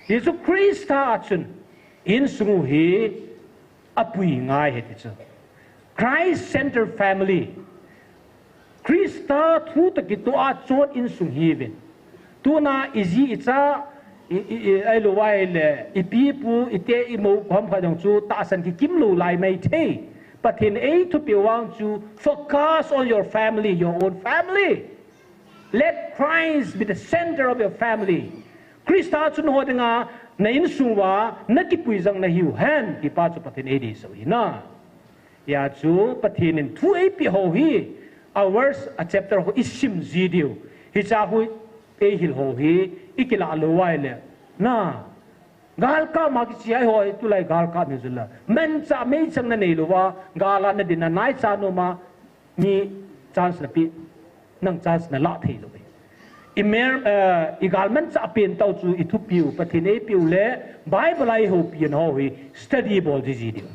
Jesu Christa a chun insung u hi apui ngai ahi ti chu. Christ-centered family. Christa thu toh kitoh a chon insung hiuvin. Tuna iji icha, i, i, i, ahilou ahile, ipi ipu, ite imou, koi ham khat jong chu tahsan kikim lou lai maithei. Pathen in eithupeh u vang chu, focus on your family, your own family. Let Christ be the center of your family. Christa chu nangho dinga, na insung uva, nakipui jang nahiu hen, ti pa chu Pathen in eideisah u ahi na. Hijeh chun Pathen in thu eipeh ho hi, a verse, a chapter ho isim ji diu. Hiche a hi eihil ho hi, ikilah lou uva ahile. Na. Galkap ma kichai ho hi, tulai galkap hi jula. Manchah meichang nanei lou uva, gal a nadin a naicha nom a, mi chance napeh, nang chance nalah thei lou uve. I mer, eh, i gal manchah pen tah u chu i thupiu, Pathen in eipeh u le, Bible a ihoupi u ho hi, study bol jiji diu.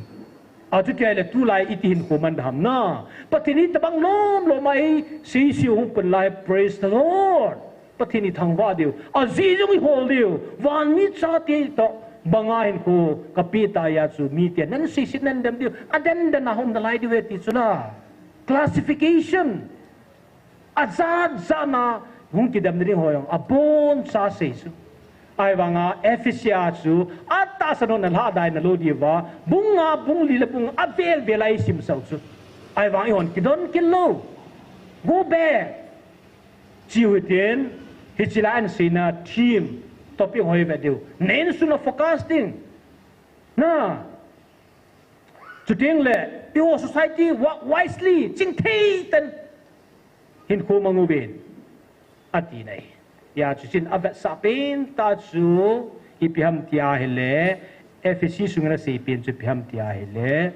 Achuti ahile tulai iti hinkho man ham na. Pathen in itobang lom lom a eisei seiu hung pan lai, praise the Lord. Pathen ithangvah diu. Ajeh jong ihol diu. Van mi chate toh banga hinkho kapeh tah a chu mite nan seiset nan dem diu. Aden den a hung nalai diu ahi ti chu na. Classification. Ajat jat na hung kidem ding ho jong aboncha sei chu. Ahivanga Ephesia chu atahsan hon alhadai nalou diuva, bung nga, bung li le bung avel vel a isim sau chu. Ahivang eihon kidon kit lou. Go back. Chiu hitin, hiche lai a seina theme, topic ho hi ve diu. Na insung a focus ding. Na. Chuteng le, eiho society work wisely, chingthei tah in hinkho mang uvin, ati nai. Hijeh chun avetsah pen tah chu, ipi ham ti ahile, Ephesia sunga asei pen chu ipi ham ti ahile,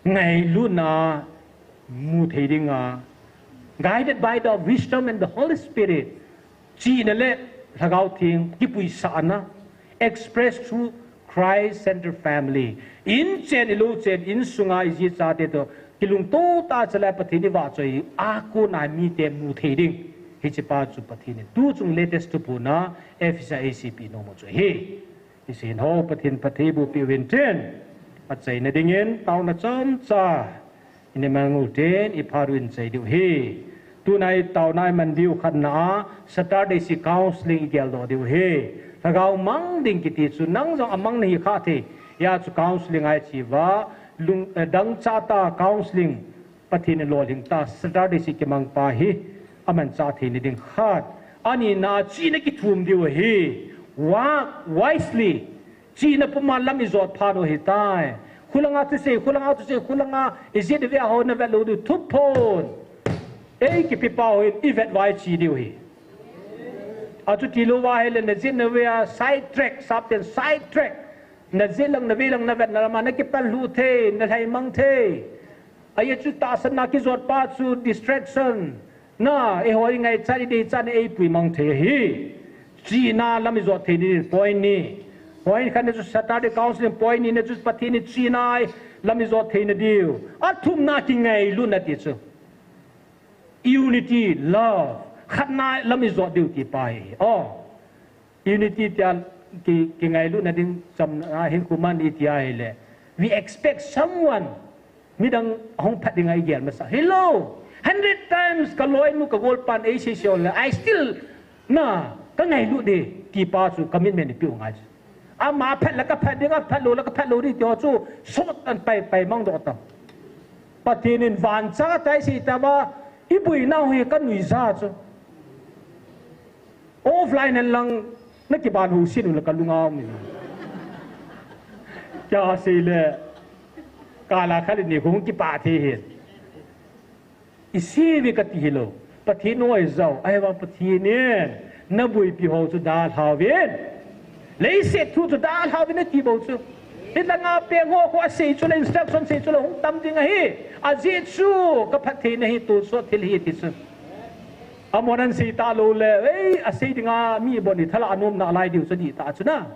ngailutna mu thei dinga, guided by the wisdom and the Holy Spirit. Chihna le Lhagao Theng kipuisahna, expressed through Christ-centered family. In chen ilou chen, insunga iji ichate toh kilungto tah a chalai Pathen ivahchoi a kona mite mu thei ding. Hiche pa chu Pathen in tuchung latest thuphon a Ephesia a eiseipi nom u chu ahi. Hiche hin ho Pathen phattheiboh peh uvin tin, achaina dingin taona chomcha. Ina mang u tin, iphat u in chai diu ahi. Tuna itaona iman diu khatna a, Saturday seh counseling igeldoh diu ahi. Lhagao mang ding kiti chu nang jong amang nahi kha thei. Hijeh chun counseling a iche uva, lung, eh, dangchah tah counseling, Pathen in lolhing tah Saturday seh kimang pa hi, amanchah theina ding khat. Anina chihna kithum diu ahi. Work wisely. Chihna puma lam ijot phat u ahitai. Khulanga thusei, khulanga thusei, khulanga ijat ivea ho navet lou diu thuphon. Eikipepa ho in ivet uva iche diu ahi. Achuti lou uva ahile najat navea side track, sapten side track. Najat lang navei lang navetna lama nakipal lhu thei, nalhaimang thei. Ajeh chu tahsanna kijot pa chu distraction. Na, eiho ingaichat ideichat na eipui mang thei ahi. Chihna lam ijot thei ding point ni. Point khatna chu Saturday counseling, point nina chu Pathen in chihna lam ijot theina diu. Athumna kingailutna ti chu. Unity, love. Khatna lam ijot diu ti pa ahi. Oh. Unity tia ki, kingailutna ding chamna hinkho man iti ahile. We expect someone, midang ahung phat dinga igel masa. Hello! Hundred times kaloinu kagolpan eisei sei le, I still, na, kangailut e, ti pa chu commitment ipeh u ngai chu. Ama phat le kaphat ding, aphat lou le kaphat lou ding ti ho chu, sot an pai, pai mang doh tam. Pathen in vancha tah a eisei tah uva, iboinau hi kanuija chu. Offline hen lang, nakiban hou sin u le kalunga um in. Kei sei le, kala khat ni hung kipah thei hin. Isei uve kati hilou. Pathen in eijou, ahivang Pathen in, naboipi ho chu dalha uvin. Leiset thu chu dalha uvin ati bou chu. Hilanga peng ho khu asei chu le instruction sei chu le hung tam ding ahi. Ajeh chu kaphattheina hi tonsot thil ahi ti chu. Amahon asei talou le, ei, asei dinga mi bon hi thala anom nalai diu chu dih tah chu na.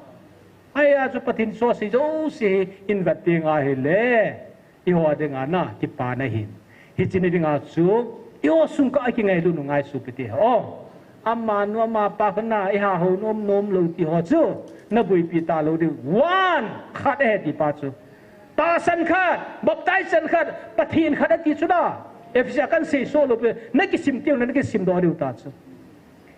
Ahia chu Pathen in asei jouse hi ivet teng ahile, eiho dinga na kipana ahi. Hiche ni dinga chu, eiho sung kah a kingailut u ngai sopi te ho. Amanu amapa khun a, iha hou nom nom lou ti ho chu, naboipi talou diu. One, khat ahi ti pa chu. Tahsan khat, baptize chan khat, Pathen khat ati chu da. Ephesi a kan seisoh lou pi, nakisim tiu, nakisim doh diu ta chu.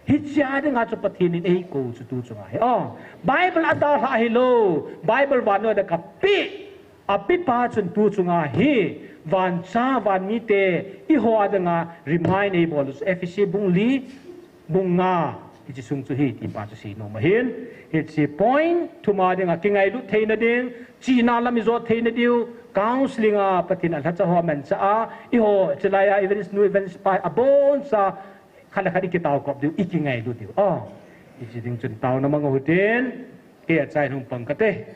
Hichea dinga chu Pathen in eikou chu tu chunga hi. Oh, Bible adalha hilou, Bible vannoi a kapeh. Apepa chun tu chunga hi, vancha, vanmite, eiho dinga remind eibol chu Ephesi bung li, bung nga, hiche sung chu hi, ti pa chu seinom ahin. Hiche point thum a dinga kingailut theina ding, chihna lam ijot theina diu, counseling a Pathen in alhacha ho amanchah a, eiho, chulai a, evangelist nu, evangelist pa, aboncha, khat le khat ikitao kop diu, ikingailut diu. Oh, hiche ding chun taona mang u hitin, kei achai hung pang kate.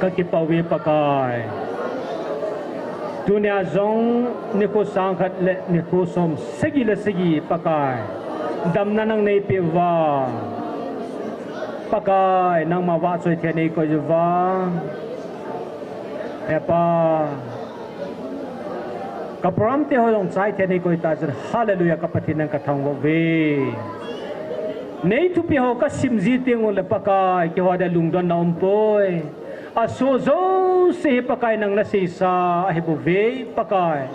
Kakipah uve Pakai. Tunia jong nikho sang khat le nikho som sagi le sagi Pakai, damna nang neipeh uva. Pakai, nangma vahchoi thei a neikoi uva. He Pa, ka program te ho jong chai thei a neikoi tah chun, hallelujah, ka Pathen nang kathangvah uve. Nei thupi ho kasim ji teng uleh Pakai, keiho dia lungdonna aumpoi. Asoh jouse hi Pakai nang naseisa ahibouve Pakai.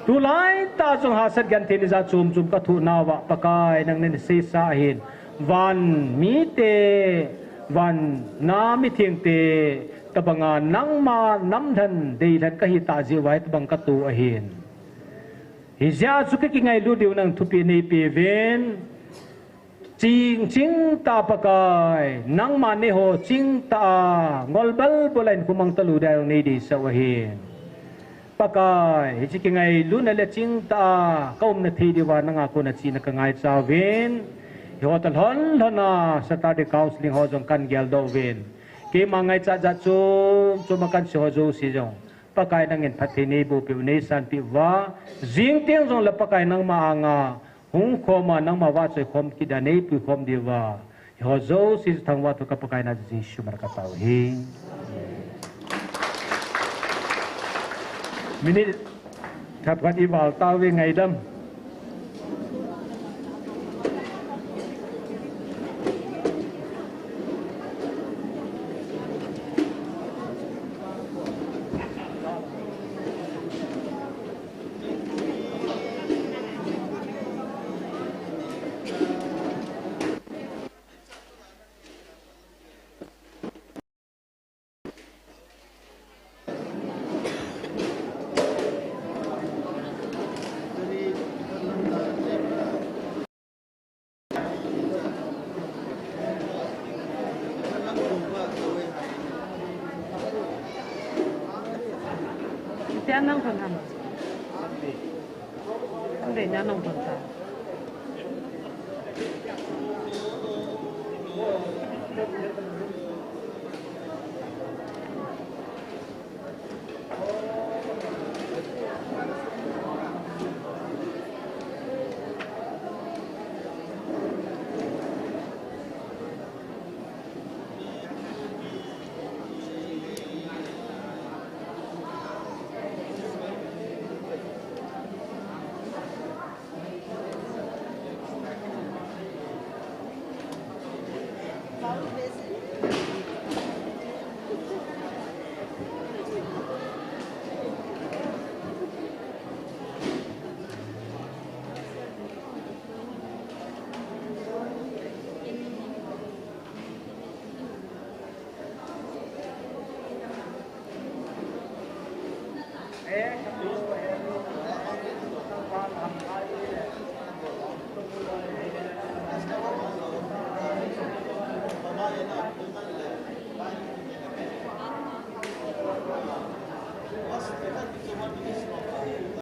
Tulai tah jong hahsat genthei ni jat chom chom kathoh nauva Pakai nang naseisa ahin. Van mite, Van na mithengte tabanga nangma namlhen deilhen kahi tah jeh uva hitabang kato ahin. Hijeh a chu kakingailu diu nang thupeh neipeuvin. Ching, chingtah Pakai, nangma neiho chingtah a, ngol balbol a hinkho mang talou dia jong neideisah u ahin. Pakai, hiche kingailutna le chingtah a kaumna thei diuva nanga kona chena kangaichauvin. Hiho toh lhon lhon a Saturday counseling ho jong kahin geldoh uvin. Keima ngaichat jat chom chom a kahin sei ho jouse jong Pakai nangin phatthei neiboh peh u, neisanpeh uva, jing teng jongle Pakai nangma anga hung khom a, nangma vahchoi khom kit a, neipui khom diuva, hiho jouse chu thangvah thu ka Pakai na Jesu min a katao ahi. Minute thapkhat ival tauve, ngaidam. Tia nang kon ham. Ande nya nang kon ta.